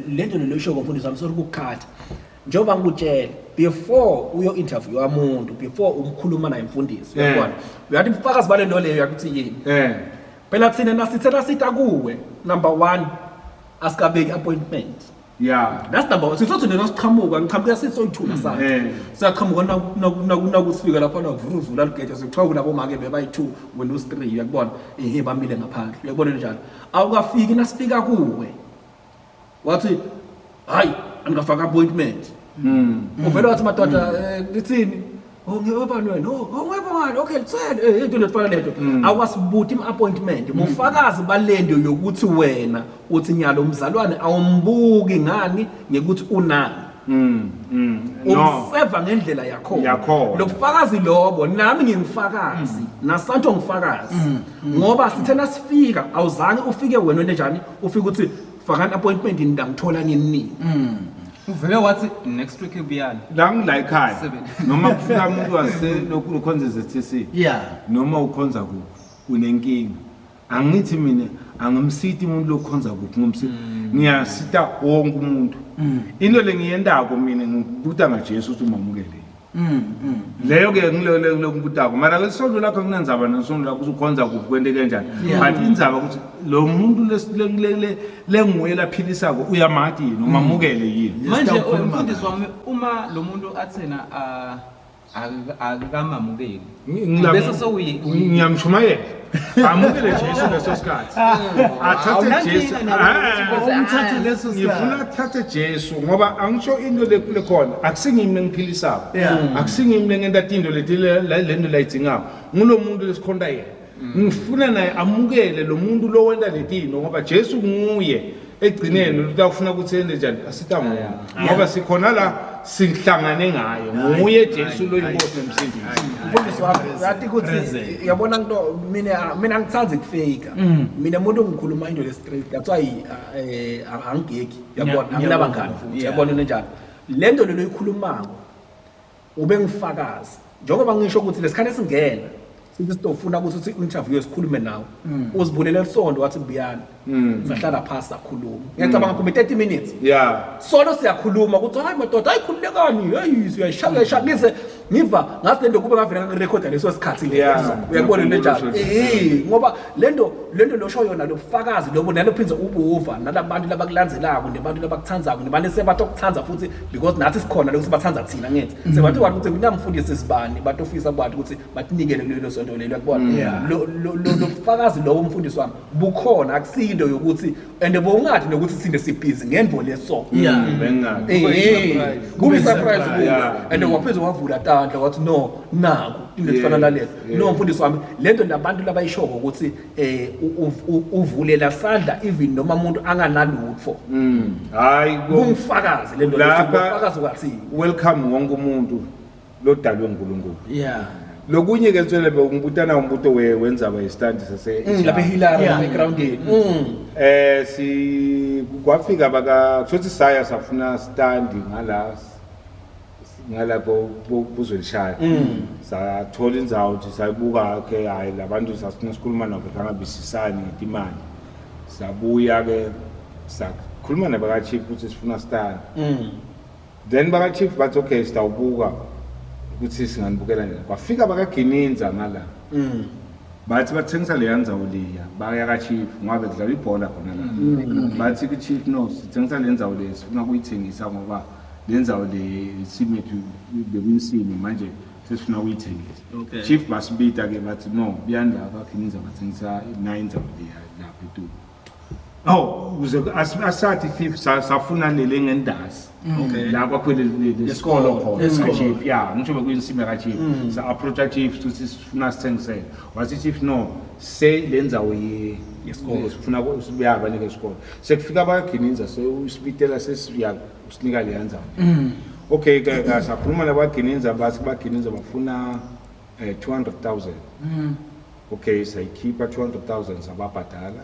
Lento lelo isho, mfundisi wami, sorry ukukhatha, njengoba ngikutshela before uyo interview umuntu, before umkhuluma naye mfundisi, uyabona, uyathi ubufakazi bale nto leyo yakuthi yini? Phela thina nasithe nasita kuwe, number one, asikabeki appointment. That's number one. Sithothi nina siqhamuka, ngiqhamuka sisoyithuna sakhe. Siyaqhamuka nakusifika lapha navuruvula ligeja, sekuthiwa kulabo make bebayi-2, wena us-3, uyakubona, ehe, bamile ngaphandle, uyakubona njalo. Awukafiki nasifika kuwe. Wathi hayi, angafaka appointment. Uvela wathi, "Madoda, lithini? Oh, ngiyobani wena? Oh, ngiyabongani. Okay, lithele." Into lefana lento. Awasibuti im appointment. Mufakazi balendo yokuthi wena uthi nyalo umzalwane awumbuki ngani ngekuthi unani. No. Umseva ngendlela yakhona. Yakhona. Lobufakazi lobo nami ngingifakazi, nasanto ngifakazi. Ngoba sithe nasifika awuzange ufike wena njani, ufike uthi fakani appointment ngithola nini nini. Uvele wathi next week ibuyani. La ngila ekhaya. Seven. Noma kufika umuntu wase lokhu ukhonza ZCC. Noma ukhonza kuphi unenkinga. Angithi mina angimsiti umuntu lokhonza kuphi, ngomsiti. Ngiyasita wonke umuntu. Into lengiyendako mina ngibuta ngaJesu ukuthi umamukele. Leyo ke ngileyo leyo ngibutako. Mara ke isonto lakho kunenzaba nesonto lakho ukhonza kuphi kwente kanjani. But indzaba ukuthi lo muntu lenguye laphilisako uyamati yini, umamukele yini. Manje Sitawukhuluma umfundisi wami, uma lo muntu athena akakamamukeli. Bese sewuyi Ngiyamshumayela amukele Jesu leso sikhathi, athathe Jesu. Umthathe leso Ngifuna sikhathi. athathe Jesu ngoba angisho into le khona akusingimi lengiphilisako, akusingimi lengenta tinto leti lento layidingako, ngulo muntu lesikhonta yena. Ngifuna naye amukele lo muntu lo wenta letinto ngoba Jesu nguye egcineni utawufuna ukuthi ende njani asita nguye ngoba sikhona la sihlangane ngaye, nguye Jesu lo yinkosi nomsindisi. Mfundisi wami, uyathi ukuthi uyabona nto, mina angithandi kufika mina umuntu ngikhuluma into le straight, that's why angigegi, uyabona, anginabangani futhi, uyabona into enjalo. Le nto lelo ikhulumako ube ngifakazi njengoba ngisho ukuthi lesikhathi esingena sithi sitofuna ukuthi uthi interview sikhulume nawe, uzivulele lisondo wathi buyani, sahlala phasi sakhuluma, ngiyacabanga kumbe 30 minutes. Solo siyakhuluma ukuthi hayi madoda, hayi khululekani, heyi siyayishaya uyayishaya, ngize ngiva ngathi lento kube ngavela ngirekhoda leso sikhathi leso. Uyakubona into enjalo? Ngoba lento losho yona lobufakazi lobo nalophindze ubuva nalabantu labakulandzelako nebantu labakuthandzako nebantu esebatokuthandza futhi because nathi sikhona lokhu sibathandza thina ngithi sebathi wathi ukuthi kunamfundisi sibani batofisa kubantu ukuthi batinikele kulelo sonto lelo, uyakubona? Lo bufakazi lobo, umfundisi wami, bukhona, akusiyo yokuthi and bowungathi nokuthi sinde sibhizi ngendvo leso. Bengazi. Kube surprise kuwe. And waphethe wavula taba. tandla wathi no naku into efana naleyo. No mfundisi wami, lento labantu labayishoko ukuthi uvulela sandla even noma umuntu anganalutho. Hayi, kungifakazi lento lefakazi wathi welcome wonke umuntu lodalwe uNkulunkulu. Yeah. Lokunye ke nswele bekungibutana umbuto wenzaba yestandi sase lapha eHillary egroundini. Si kwafika baka kuthi saya safuna standi ngala buzwelishaya. Sathola indzawo nje sayibuka ke hayi labantu sasifuna sikhuluma nabo bangabisisani ngetimali. Sabuya ke sakhuluma nabaka chief ukuthi sifuna stand. Then baka chief bathi okay sitawubuka ukuthi singanibukela njani. Kwafika bakaGininza ngala. Bathi bathengisa leya ndzawo leya baya ka chief ngoba kudlalwa ibhola khona la. Bathi ku chief no sithengisa le ndzawo le sifuna kuyithengisa ngoba le ndzawo le simethu bekuyinsimi manje sesifuna kuyithengisa. Chief basibita ke bathi no buyanda bakaGininza bathengisa nayo indzawo leya lapha eTulu. Oh ukuze asathi chief safuna lele ngendasi. La kwakhwele lesikolo khona chief ya ngisho bekuyinsimi ka chief sa approach chief ukuthi sifuna sithengisele. Wathi chief no se lendzawo ye yesikolo sifuna sibuya abanike isikolo. Sekufika abaGininza sewusibitela sesiya usinika le ndzawo. Okay ke sakhuluma nabaGininza bathi baGininza bafuna 200,000. Okay sayikhipha 200,000 sababhadala.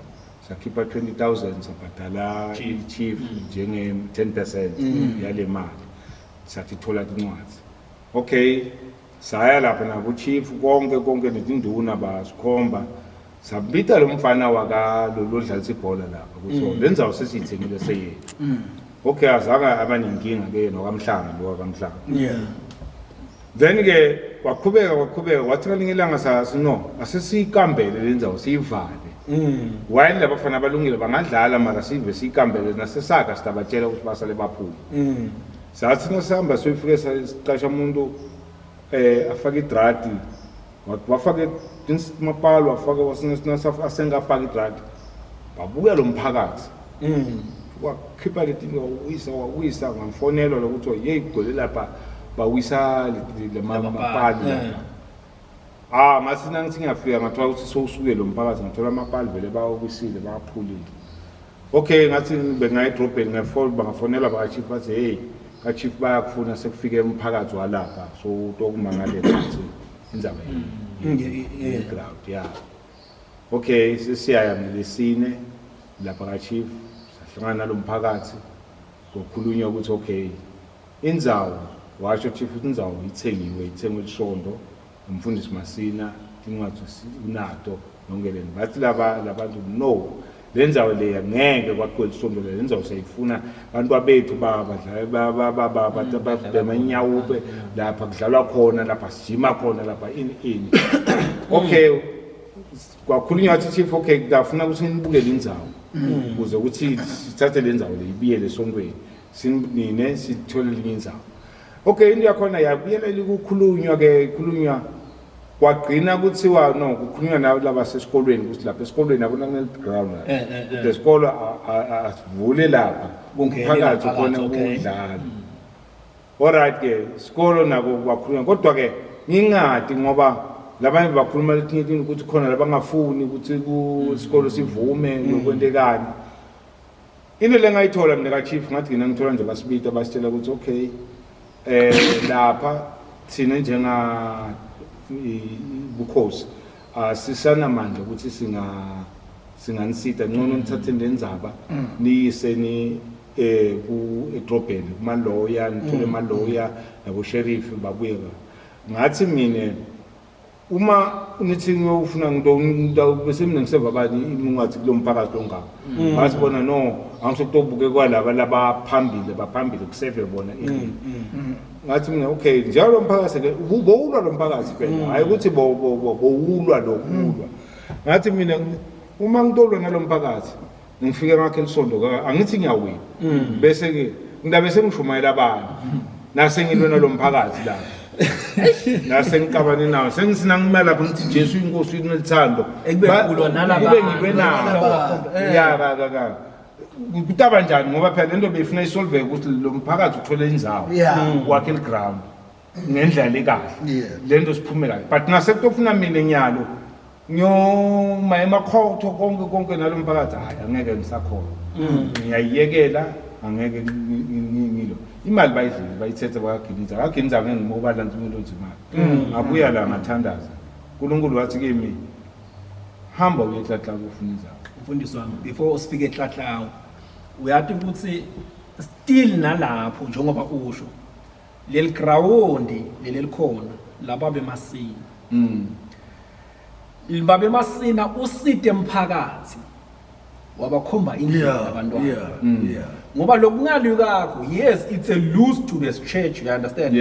Sakhipha 20,000 sabhadala i-chief njenge 10% yale mali. Sathi thola incwadi. Okay saya lapha nabo chief konke netinduna basikhomba. Sabita lo mfana waka lo dlalisa ibhola lapha ukuthi le ndzawo sesiyithengile seyethu. Okay azange abanenkinga ke nokamhlanga lo wakamhlanga. Yeah. Then ke kwaqhubeka kwathi ngalinye ilanga sathi no asesiyikambele le ndzawo siyivale. While labafana balungile bangadlala mara sive siyikambele nasesaka sitabatshela ukuthi basale baphuma. Sathi nasihamba siyofike siqasha umuntu afake idrati wafake mapalo wafake asengafaka idrati babuya lo mphakathi. Wakhipha letinto wawisa ngamfonelo lokuthi hey kugcwele lapha bawisa lamapali lapha. Masina ngithi ngiyafika ngathola ukuthi sowusuke lo mphakathi ngathola amapali vele bawawisile bawaphulile. Okay ngathi bengaya edrobheni bangafonela baka chief bathi hey ka chief bayakufuna sekufike umphakathi walapha so utokumangalela ukuthi indzaba ye ground ya. Okay sesiyaya ngelesine lapha ka chief sahlangana nalomphakathi ngokhulunywa ukuthi okay indzawo washo chief ukuthi indzawo ithengiwe ithengwe lishondo umfundisi Masina incwadi unato yonke lento. Bathi laba labantu no le ndzawo leya ngeke kwakhiwe lisondo le ndzawo siyayifuna abantu abethu badlala bemanyawupe lapha kudlalwa khona lapha sijima khona lapha ini. Okay kwakhulunywa wathi chief okay ngafuna ukuthi nibukele indzawo ukuze ukuthi sithathe le ndzawo le ibiyele esontweni sinine sithole elinye indzawo. Okay into yakhona yabuyela ukukhulunywa ke ikhulunywa kwagcina kuthiwa no kukhulunywa nawo laba sesikolweni ukuthi lapha esikolweni abona kunel ground la lesikolo asivule lapha phakathi khona ukudlala. Alright ke isikolo nako kwakhulunywa kodwa ke ngingadi ngoba labanye bakhuluma letinye izinto ukuthi khona labangafuni ukuthi kusikolo sivume lokwentekani. Into lengayithola mina ka chief ngathi ngina ngithola nje basibita basitshela ukuthi okay lapha thina njenga bukhosi asisanamandla ukuthi singanisita ngcono nithathe lendzaba niyise ni ku edrobheni kumaloya nithole maloya nabo sheriff babuye. Ngathi mina uma nithi ngiyofuna ngito bese mina ngiseva bani imungathi kulomphakathi longaka. Basibona no angisokutobuke kwalaba labaphambili baphambili kuseve bona ini. Ngathi mina okay njalo lomphakathi ke bowulwa lomphakathi phela hayi ukuthi bowulwa lokulwa. Ngathi mina uma ngitolwa nalomphakathi ngifike ngakhe lisondo angithi ngiyawina bese ke ngidabe sengishumayela abantu nase ngilwe nalomphakathi la nase ngixabane nawo sengisina ngimela lapho ngithi Jesu inkosi inelithando ekube kulwa nalaba kube ngilwe nawo ya ka kutaba njani ngoba phela lento beyifuna isolve ukuthi lo mphakathi uthole indzawo wakhe ground. Ngendlela lekahle. Lento siphume kahle, but nasekutofuna mina nyalo ngiyoma emakhotho konke konke nalo mphakathi, hayi, angeke ngisakhona, ngiyayiyekela, angeke ngilo. Imali bayidlile, bayithethe bakaGinitha kaGinitha, angeke ngimobalansi umuntu onje imali. Ngabuya la, ngathandaza, uNkulunkulu wathi kimi, hamba uye eTlatlawu ufuna izakho. Mfundisi wami, before usifike eTlatlawu, uyathi ukuthi still nalapho njengoba usho leli ground leli likhona laba beMasina, babe Masina usite emphakathi wabakhomba indlela abantwana, ngoba lokungalwi kakho, yes, it's a lose to this church, you understand?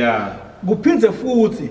Kuphindze futhi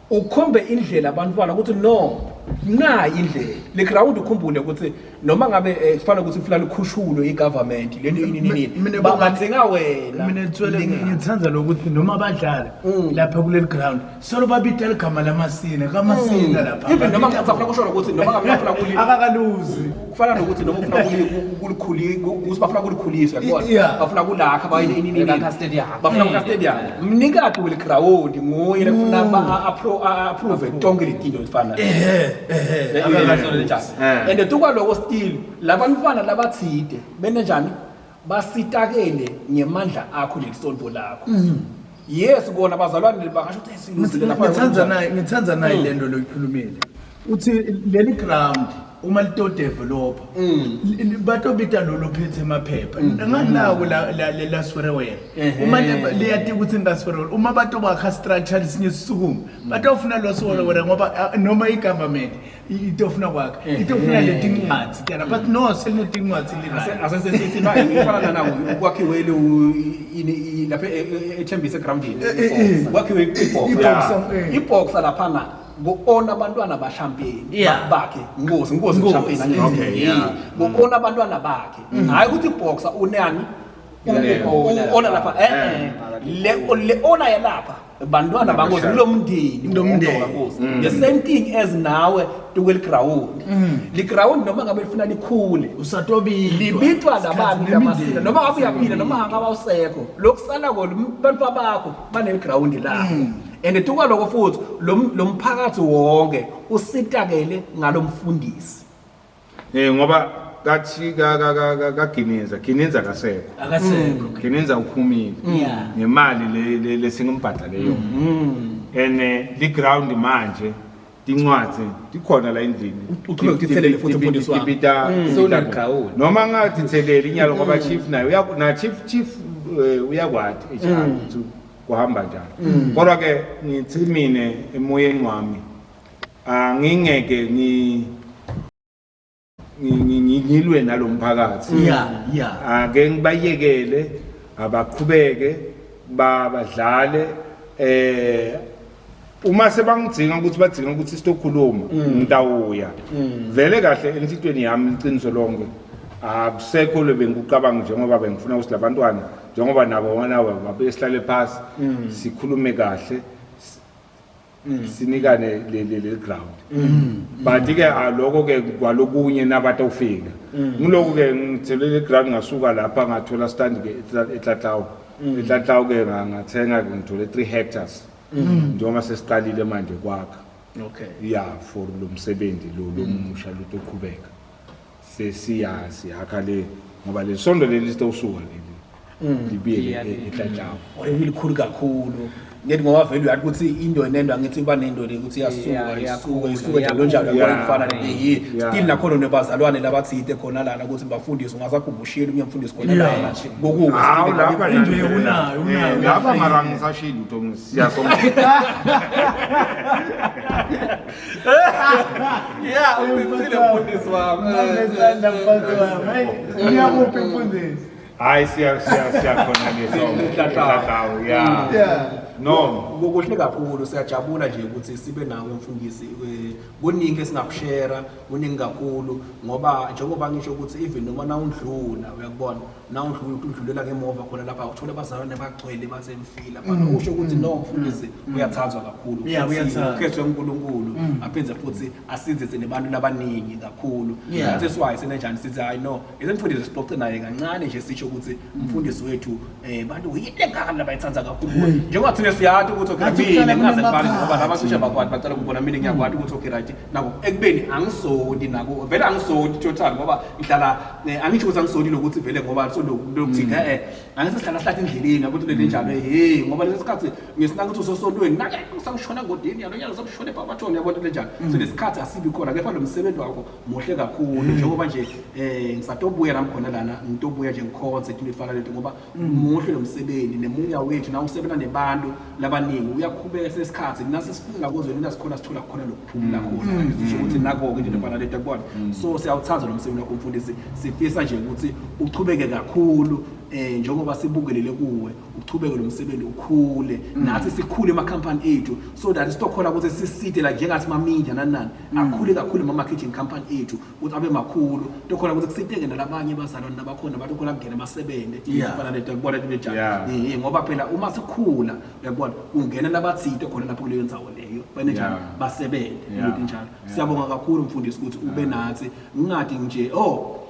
ukhombe indlela abantwana ukuthi no, nayi indlela le ground. Ukhumbule ukuthi noma ngabe kufana ukuthi ufuna likhushulwe i-government lento ini nini, Mina bangadzinga wena. Mina Thwele, Lingani. Ngithanda lokuthi noma badlala lapha kuleli ground solo babita ligama laMasina kaMasina lapha. Even noma ngifuna kusho ukuthi noma ngabe bafuna kuli Akakaluzi. Kufana nokuthi noma ufuna ukuthi bafuna kulikhulisa, uyakubona? Bafuna kulakha ba ini ini. Bakha stadium. Bafuna kwakha stadium, mnikati weli-ground nguye lefuna approve tonke letinto letifana. Ehe ehe And tukwaloko still labantwana labathide benenjani basitakele ngemandla akho lelisonto lakho. Yes, kona bazalwane bangasho ukuthi siluzile lapha. Ngithanda naye lento loyikhulumile, uthi leli ground uma lito develop batobita lolo phethe emaphepha nganako la la la Swerewere, uma liyati ukuthi ngaswerewere, uma batobakha structure lesinye sisukume batofuna lo Swerewere, ngoba noma i-government itofuna kwakha itofuna letincwadzi tena, but no, selinetincwadzi li-right. Asesesithi ifana nawo kwakhiwe lo ini lapha eThembisa egroundini, kwakhiwe ibox. I-box, eh. Ibox laphana ku-ona abantwana bashampeni bakhe, Nkosi, Nkosi. Nkosi. Champagne angithi. Ku-ona abantwana bakhe, hayi ukuthi iboxer unani ona lapha, le ona yalapha bantwana bangozi kulo mndeni. Kulo mndeni. Nkosi, the same thing as nawe tukweli ground, li ground noma ngabe lifuna likhule, Usatobitwa. Libitwa labantu laMasina. Noma ngabe uyaphila, noma ngabe awusekho, lokusala ko abantu bakho baneliground labo. And tukwaloko futhi lo mphakathi wonke usitakele ngalomfundisi. Ngoba kathi ka ka ka ka kaGininza, Gininza kasekho. Akasekho. Gininza uphumile ngemali le lesingimbhadale leyo, and li ground manje tincwadzi tikhona la endlini. Uchubeke utithelele futhi, mfundisi wami. Tibita Sewunegrawundi. Noma ngatitheleli inyalo, ngoba chief naye na chief uyakwati HR ukuthi kuhamba njani. Kodwa ke ngithi mine emoyeni wami angingeke ngilwe nalomphakathi. Ake ngibayekele abaqhubeke badlale, uma sebangidzinga ukuthi badzinga ukuthi sitokhuluma, ngitawuya. Vele kahle enhlitweni yami, iqiniso lonke, akusekho lo bengikucabanga njengoba bengifuna ukuthi labantwana, njengoba nabo nawe babesihlale phasi sikhulume kahle, sinikane le ground, but ke aloko ke kwalokunye nabatawufika ngiloko ke ngithele le ground. Ngasuka lapha ngathola stand ke eTlatlawu. ETlatlawu ke ngathenga ke, ngithole 3 hectares, njengoba sesiqalile manje kwakha. Ya, for lo msebenzi lo lomusha lotoqhubeka, sesiya siyakha le, ngoba le sondo leli sitawusuka leli libiyele eTlatlawu. Likhulu kakhulu ngethi, ngoba vele uyathi ukuthi into nento, angithi kuba nento le ukuthi iyasuka, isuka isuka njalo njalo, uyabona, kufana ne still nakhona nebazalwane labathide khona lana ukuthi bafundise, ungasakhumba ushiyele umnye umfundisi khona lana kokuwe. Hawu, lapha. Imbewu unayo, unayo. Lapha mara ngisashilo lutho, siyasonga. Yeah, uqinisile mfundisi wami. Ngesandla mfundisi wami. Hey, uyakuphi mfundisi? Hayi, siya siya siyakhona le sonke eTlatlawu, ya. No. Kuhle kakhulu, siyajabula nje ukuthi sibe nawe mfundisi. Kuningi esingakushare, kuningi kakhulu, ngoba njengoba ngisho ukuthi even noma nawundlula, uyakubona nawundlula ukuthi udlulela ngemuva khona lapha, uthola abazalwane bagcwele basemfila but usho ukuthi no, mfundisi uyathathwa kakhulu. Yeah, uyathandwa. Ukhethwe uNkulunkulu, aphinde futhi asizise nebantu labaningi kakhulu. That's why senenjani sithi hayi no, esemfundisi sixoxe naye kancane nje, sisho ukuthi umfundisi wethu bantu yini engaka labayithanda kakhulu, njengoba thina siyazi ukuthi ukuthi okay Ngathi mina kuhlala ngingaze ngibale kunemaphathi. ngoba laba cishe bakwati bacela ukubona mina ngiyakwati ukuthi okay right nako ekubeni angisodi nako vele angisodi total ngoba ngihlala angisho ukuthi angisodi lokuthi vele ngoba sokuthi angithi sihlala sihlathi endleleni yabo into lenjalo hey ngoba lesi sikhathi ngesinaka ukuthi usosontweni nake usangishona ngodini yalo nyalo usangishona eBabathoni yabo into lenjalo. So lesikhathi asibi khona, kepha lo msebenzi wakho muhle kakhulu njengoba nje ngisatobuya nami khona lana, ngitobuya nje ngikhonze into efana lento ngoba muhle lo msebenzi nemuya wethu na usebenza nebantu labaningi uyakhubeka sesikhathi nasi sifuna kuzo nina sikhona sithola khona lokuphumula khona ngisho ukuthi nako ke into efana lento kubona. So siyawuthanda lo msebenzi wakho mfundisi, sifisa nje ukuthi uchubeke kakhulu njengoba sibukelele kuwe, uchubeke lo msebenzi ukhule nathi sikhule ema company ethu so that sitokhona ukuthi sisite la njengathi ma media nani nani akhule kakhulu ama marketing company ethu ukuthi abe makhulu, tokhona ukuthi kusiteke nalabanye abazalwane nabakhona abantu khona kungena basebenze kufana lento kubona into enjalo. Ngoba phela uma sikhula uyabona kungena labathinte khona lapho kuleyo ndzawo leyo benenjalo basebenze into enjalo. Siyabonga kakhulu mfundisi ukuthi ube nathi, ngingadi nje oh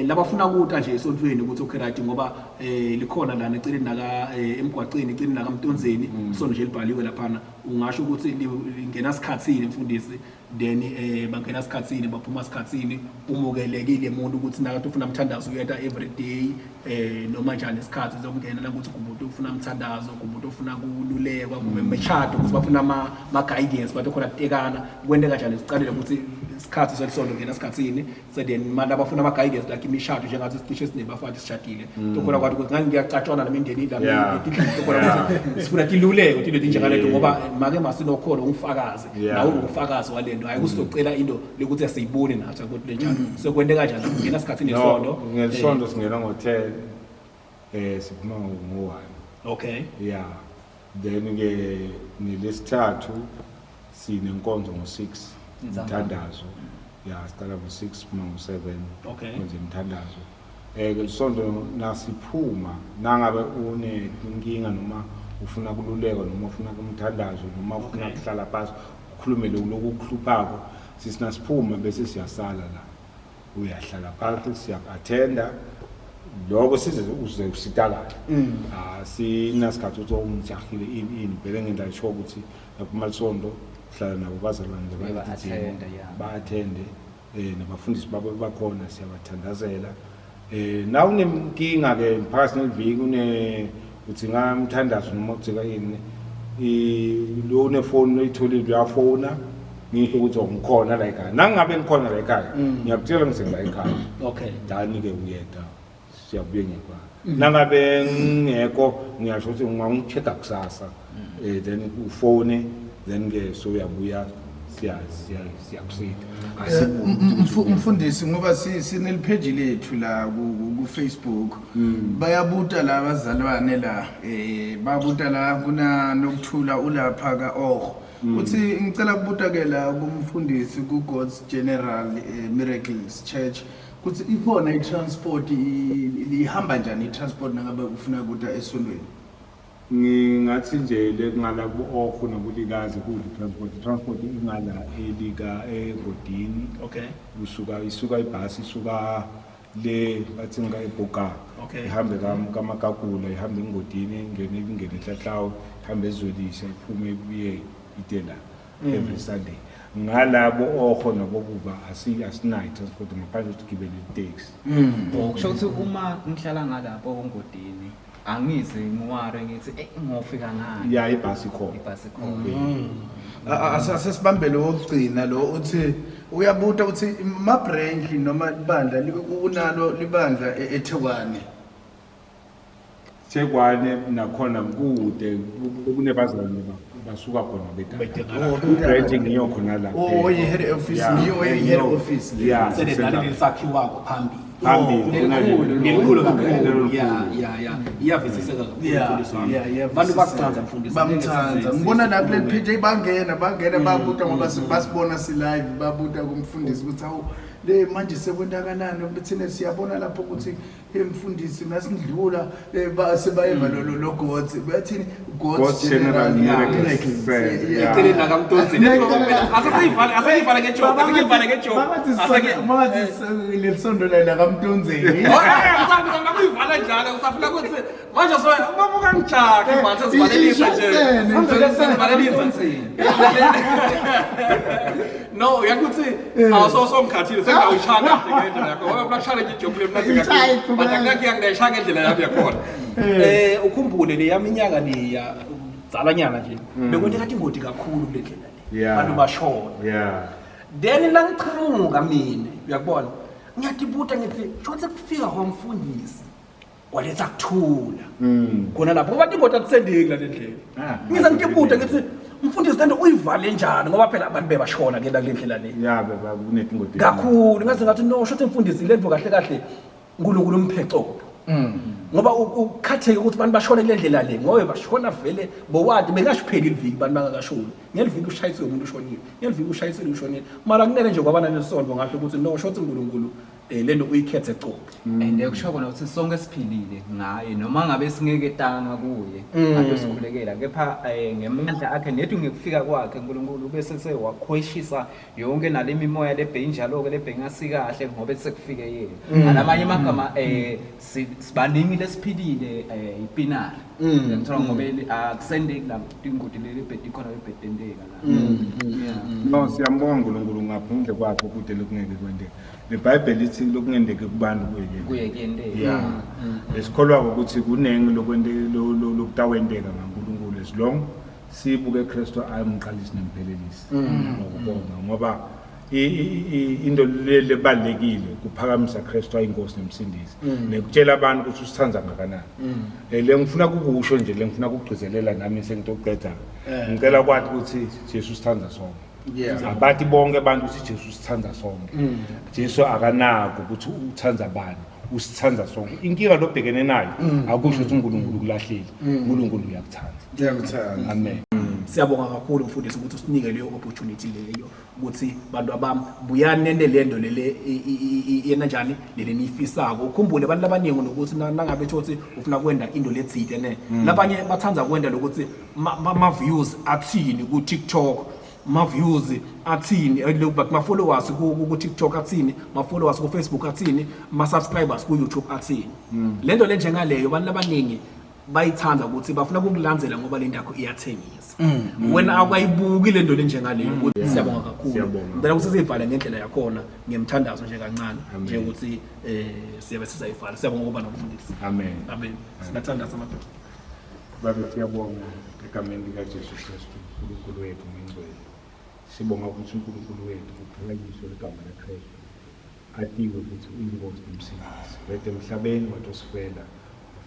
labafuna kuta nje esontweni ukuthi okay right ngoba likhona lana eceleni naka emgwaqeni eceleni naka Mtonzeni isonto nje libhaliwe laphana, ungasho ukuthi lingena sikhathini mfundisi, then bangena sikhathini baphuma sikhathini, umukelekile umuntu ukuthi nakathi ufuna umthandazo uyeta every day noma njani isikhathi zokungena la ukuthi kumuntu ufuna umthandazo, kumuntu ufuna kululekwa, kube imishado ukuthi bafuna ama guidance bathi khona kutekana kwente kanjani, sicalele ukuthi isikhathi selisonto ngena sikhathini. So then manje abafuna ama guidance like imishado njengathi sicishe sinebafati sishadile tokhona kwathi ukuthi ngani ngiyacatshwana nemindeni la tokhona ukuthi sifuna tiluleko into njengaleto ngoba make masinokholo ungifakaze nawe ungufakazi walento, hayi kusizocela into lokuthi asiyiboni nathi ukuthi lenjalo. So kwente kanjani ngena sikhathini nesonto? Ngesonto singena ngo-10 siphuma ngo-1. Okay. Yeah, then ke ngelesithathu sinenkonzo ngo-6 umthandazo. Yeah, siqala ngo-6 siphuma ngo-7. Okay. Kwenze imthandazo. Ngesonto nasiphuma nangabe unenkinga noma ufuna kululekwa noma ufuna kumthandazo noma ufuna kuhlala phansi ukhulume lokhu okuhluphako, sisinasiphuma bese siyasala la. Uyahlala phansi siyaku-attenda lokho size uze usitakale. Asinasikhathi ukuthi ungijahile ini ini vele ngendlela isho ukuthi lapho lisonto uhlala nabo bazalwane Ba-attenda, yeah. ba-attende nabafundisi babo bakhona siyabathandazela. Na unenkinga ke phakathi neliviki une udzinga umthandazo noma udzinga ini, lo unefoni oyitholile uyafona ngisho ukuthi ngikhona la ekhaya, nangabe ngikhona la ekhaya ngiyakutshela ngithi la ekhaya. Okay. Dani ke uyeda siyabuye ngekwa nangabe ngingekho ngiyasho ukuthi ungangi-check kusasa then ufone then ke so uyabuya siyakusita. Mfundisi ngoba sinelipage lethu la ku Facebook bayabuta la abazalwane la babuta la kuna Nokuthula ulapha ka Oho uthi ngicela kubuta ke la kumfundisi ku God's General Miracles Church kuthi ikhona i-transport ihamba njani i-transport nangabe ufuna kuta esontweni? Ngingathi nje le kungala ku-Oho nokulikazi kude transport ingala elika egodini. Okay. Usuka isuka ibhasi isuka le bathi nga eBhoga. Okay. Ihambe kaMagagula ihambe engodini ingene ingene eHlahlawe ihambe eZwelisha iphume ibuye itela every Sunday. Ngalabo Oho nabokuba asinayo transport ngaphandle ukuthi ugibele itaxi. Kusho ukuthi uma ngihlala ngalapho engodini angize ngiware ngithi ngofika ngani. Ya ibhasi ikhona. Ibhasi ikhona. Asesibambele wokugcina lo uthi uyabuta ukuthi ma branch noma ibandla unalo libandla eThekwane. Thekwane nakhona kude kunebazalwane basuka khona Beda. Branch ngiyo khona la. Oh, i-head office ngiyo i-head office le. Yeah. Senedlali lisakhiwako phambili. Phambili. Lelikhulu kakhulu. Yeah. Iyavisiseka kakhulu mfundisi wami. Abantu bakuthanda mfundisi. Bamthanda. Ngibona la kule page bangena babuta ngoba basibona si live babuta kumfundisi ukuthi awu Le manje sekwendakanani thina siyabona lapho ukuthi emfundisi nasindlula sebayeva lo God bayathini God's General Miracles. Eceleni lakamntonzini. Aseseyivale aseyivale ngejoke, aseyivale ngejoke. Bangathi lelisondo la lakamntonzeni. Oh, kuyivala njalo usafuna ukuthi manje so babuka ngijake manje sesivalelisa nje. Sesivalelisa. No, yakuthi awuso ngikhathile sengawushaya kahle ngendlela yakho. Ngoba ufuna kushaya ijoke le mnazi kakhulu. But angeke ngiyashaya ngendlela yami yakhona. Ukhumbule le yaminyaka leya dzalanyana nje. Bekwenteka ingoti kakhulu kule ndlela le. Abantu bashona. Then la ngichamuka mina, uyakubona? Ngiyatibuta ngithi shotse kufika kwamfundisi waletha kuthula. Khona lapho ngoba ingoti akusendeki la ndlela. Ngize ngitibuta ngithi umfundisi lento uyivale njani ngoba phela abantu bebashona ke la kule ndlela le. Ya beba kunetingoti kakhulu. Ngaze ngathi no shotse mfundisi lento kahle kahle uNkulunkulu umphecopho. Ngoba ukhatheke ukuthi abantu bashone kule ndlela le ngoba bashona vele bowadi bengashipheli liviki abantu bangakashoni. Ngeliviki ushayiswe umuntu ushonile. Ngeliviki ushayiswe ushonile. Mara kunele nje kwabana nesonto ngasho ukuthi no shotse uNkulunkulu lento uyikhethe cophi. And kusho kona ukuthi sonke siphilile ngaye noma ngabe singeke tanga kuye ade sikhulekela kepha ngemandla akhe nethu ngekufika kwakhe uNkulunkulu bese sewakhweshisa yonke nalemimoya lebhenjalo ke lebhengasikahle ngoba sekufike yena. Alamanye amagama sibaningi lesiphilile ipinari. Ngithola ngoba akusendeki la ingoti leli bhedi khona lebhedendeka la. No siyambonga uNkulunkulu ngaphandle kwakhe kude lokungeke kwendeke. LeBhayibheli lithi lokungendeke kubantu kuye kuyendeka. Yeah. Esikholwa ukuthi kunengi lokwendeka lokutawendeka ngaNkulunkulu as long sibuke Kristu ayumqalisi nemphelelisi. Ngokubonga ngoba into lebalekile kuphakamisa Kristu ayinkosi nemsindisi nekutshela abantu ukuthi usithanda ngakanani. Le ngifuna kukusho nje le ngifuna ukugcizelela nami sengitoqeda. Ngicela kwathi ukuthi Jesu usithanda sonke. Abathi bonke abantu ukuthi Jesu usithanda sonke. Jesu akanako ukuthi uthanda bani, usithanda sonke. Inkinga lobhekene nayo akusho ukuthi uNkulunkulu ukulahlile. uNkulunkulu uyakuthanda. Ngiyakuthanda. Amen. Siyabonga kakhulu mfundisi ukuthi usinike leyo opportunity leyo ukuthi bantu abami buyani nente lento lele yena njani lele niyifisako. Ukhumbule abantu abaningi nokuthi nangabe ukuthi ufuna kwenda into letsite ne. Labanye bathanda kwenda lokuthi ma views athini ku TikTok, ma views athini ma followers ku TikTok athini, ma followers ku Facebook athini, ma subscribers ku YouTube athini. Lento le njengaleyo abantu abaningi bayithanda ukuthi bafuna ukukulandzela ngoba le ndakho iyathengisa. Wena awukayibuki le nto lenjengaleyo. Siyabonga kakhulu. Ngicela ukuthi siyivale ngendlela yakhona ngemthandazo nje kancane nje ukuthi siyabe sizayivala. Siyabonga ukuba nomfundisi. Amen. Amen. Singathandaza madoda. Babe siyabonga egameni likaJesu Kristu uNkulunkulu wethu ngcwele. Sibonga ukuthi uNkulunkulu wethu uphakanyiswe igama laKristu. Atiwe ukuthi uyinkosi nomsindisi. Wethu emhlabeni watosifela.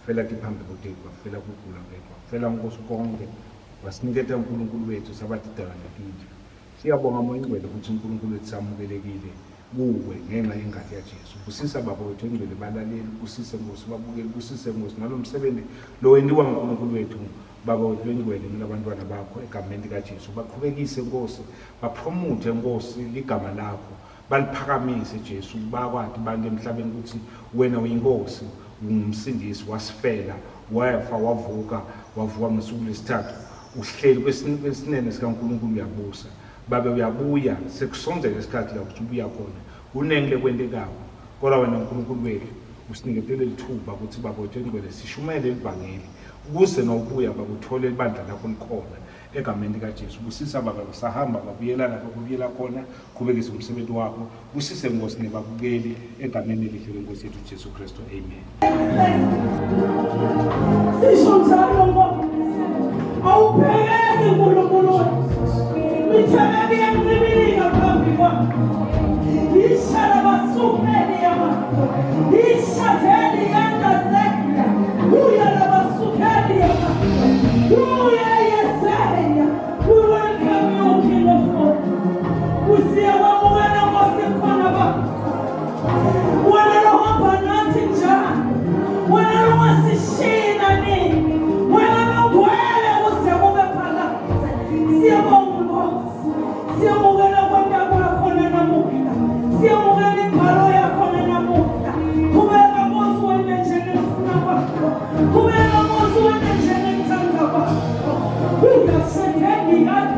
Wafela phambi kwethu, wafela kugula kwethu, wafela Nkosi konke. Wasiniketa uNkulunkulu wethu sabatidala netinja. Siyabonga Moya Ingcwele ukuthi uNkulunkulu wethu samukelekile kuwe ngenxa yengati yaJesu. Busisa Baba wethu engcwele balaleli, busise Nkosi babukeli, busise Nkosi nalomsebenzi lo wenziwa nguNkulunkulu wethu Baba wethu engcwele nalabantwana bakho egameni likaJesu. Baqhubekise Nkosi, bapromote Nkosi ligama lakho, baliphakamise Jesu, bakwati abantu emhlabeni ukuthi wena uyinkosi, ungumsindisi, wasifela, wafa, wavuka, wavuka ngosuku lwesithathu. Uhleli kwesinene sikaNkulunkulu uyabusa. Babe uyabuya, sekusondzele isikhathi la ukuthi ubuya khona. Kunengi lekwentekako. Kodwa wena uNkulunkulu wethu usiniketele lithuba ukuthi Baba wethu engcwele sishumayele livangeli ukuze nawubuya bakuthole ibandla lakho likhona egameni likaJesu. Busisa Baba kusahamba babuyela lapho kubuyela khona, qhubekise umsebenzi wakho. Busise Nkosi nebabukeli egameni elihle lenkosi yethu Jesu Kristu. Amen. Sisho njalo Nkosi, awupheleli uNkulunkulu wethu. Mitheleli.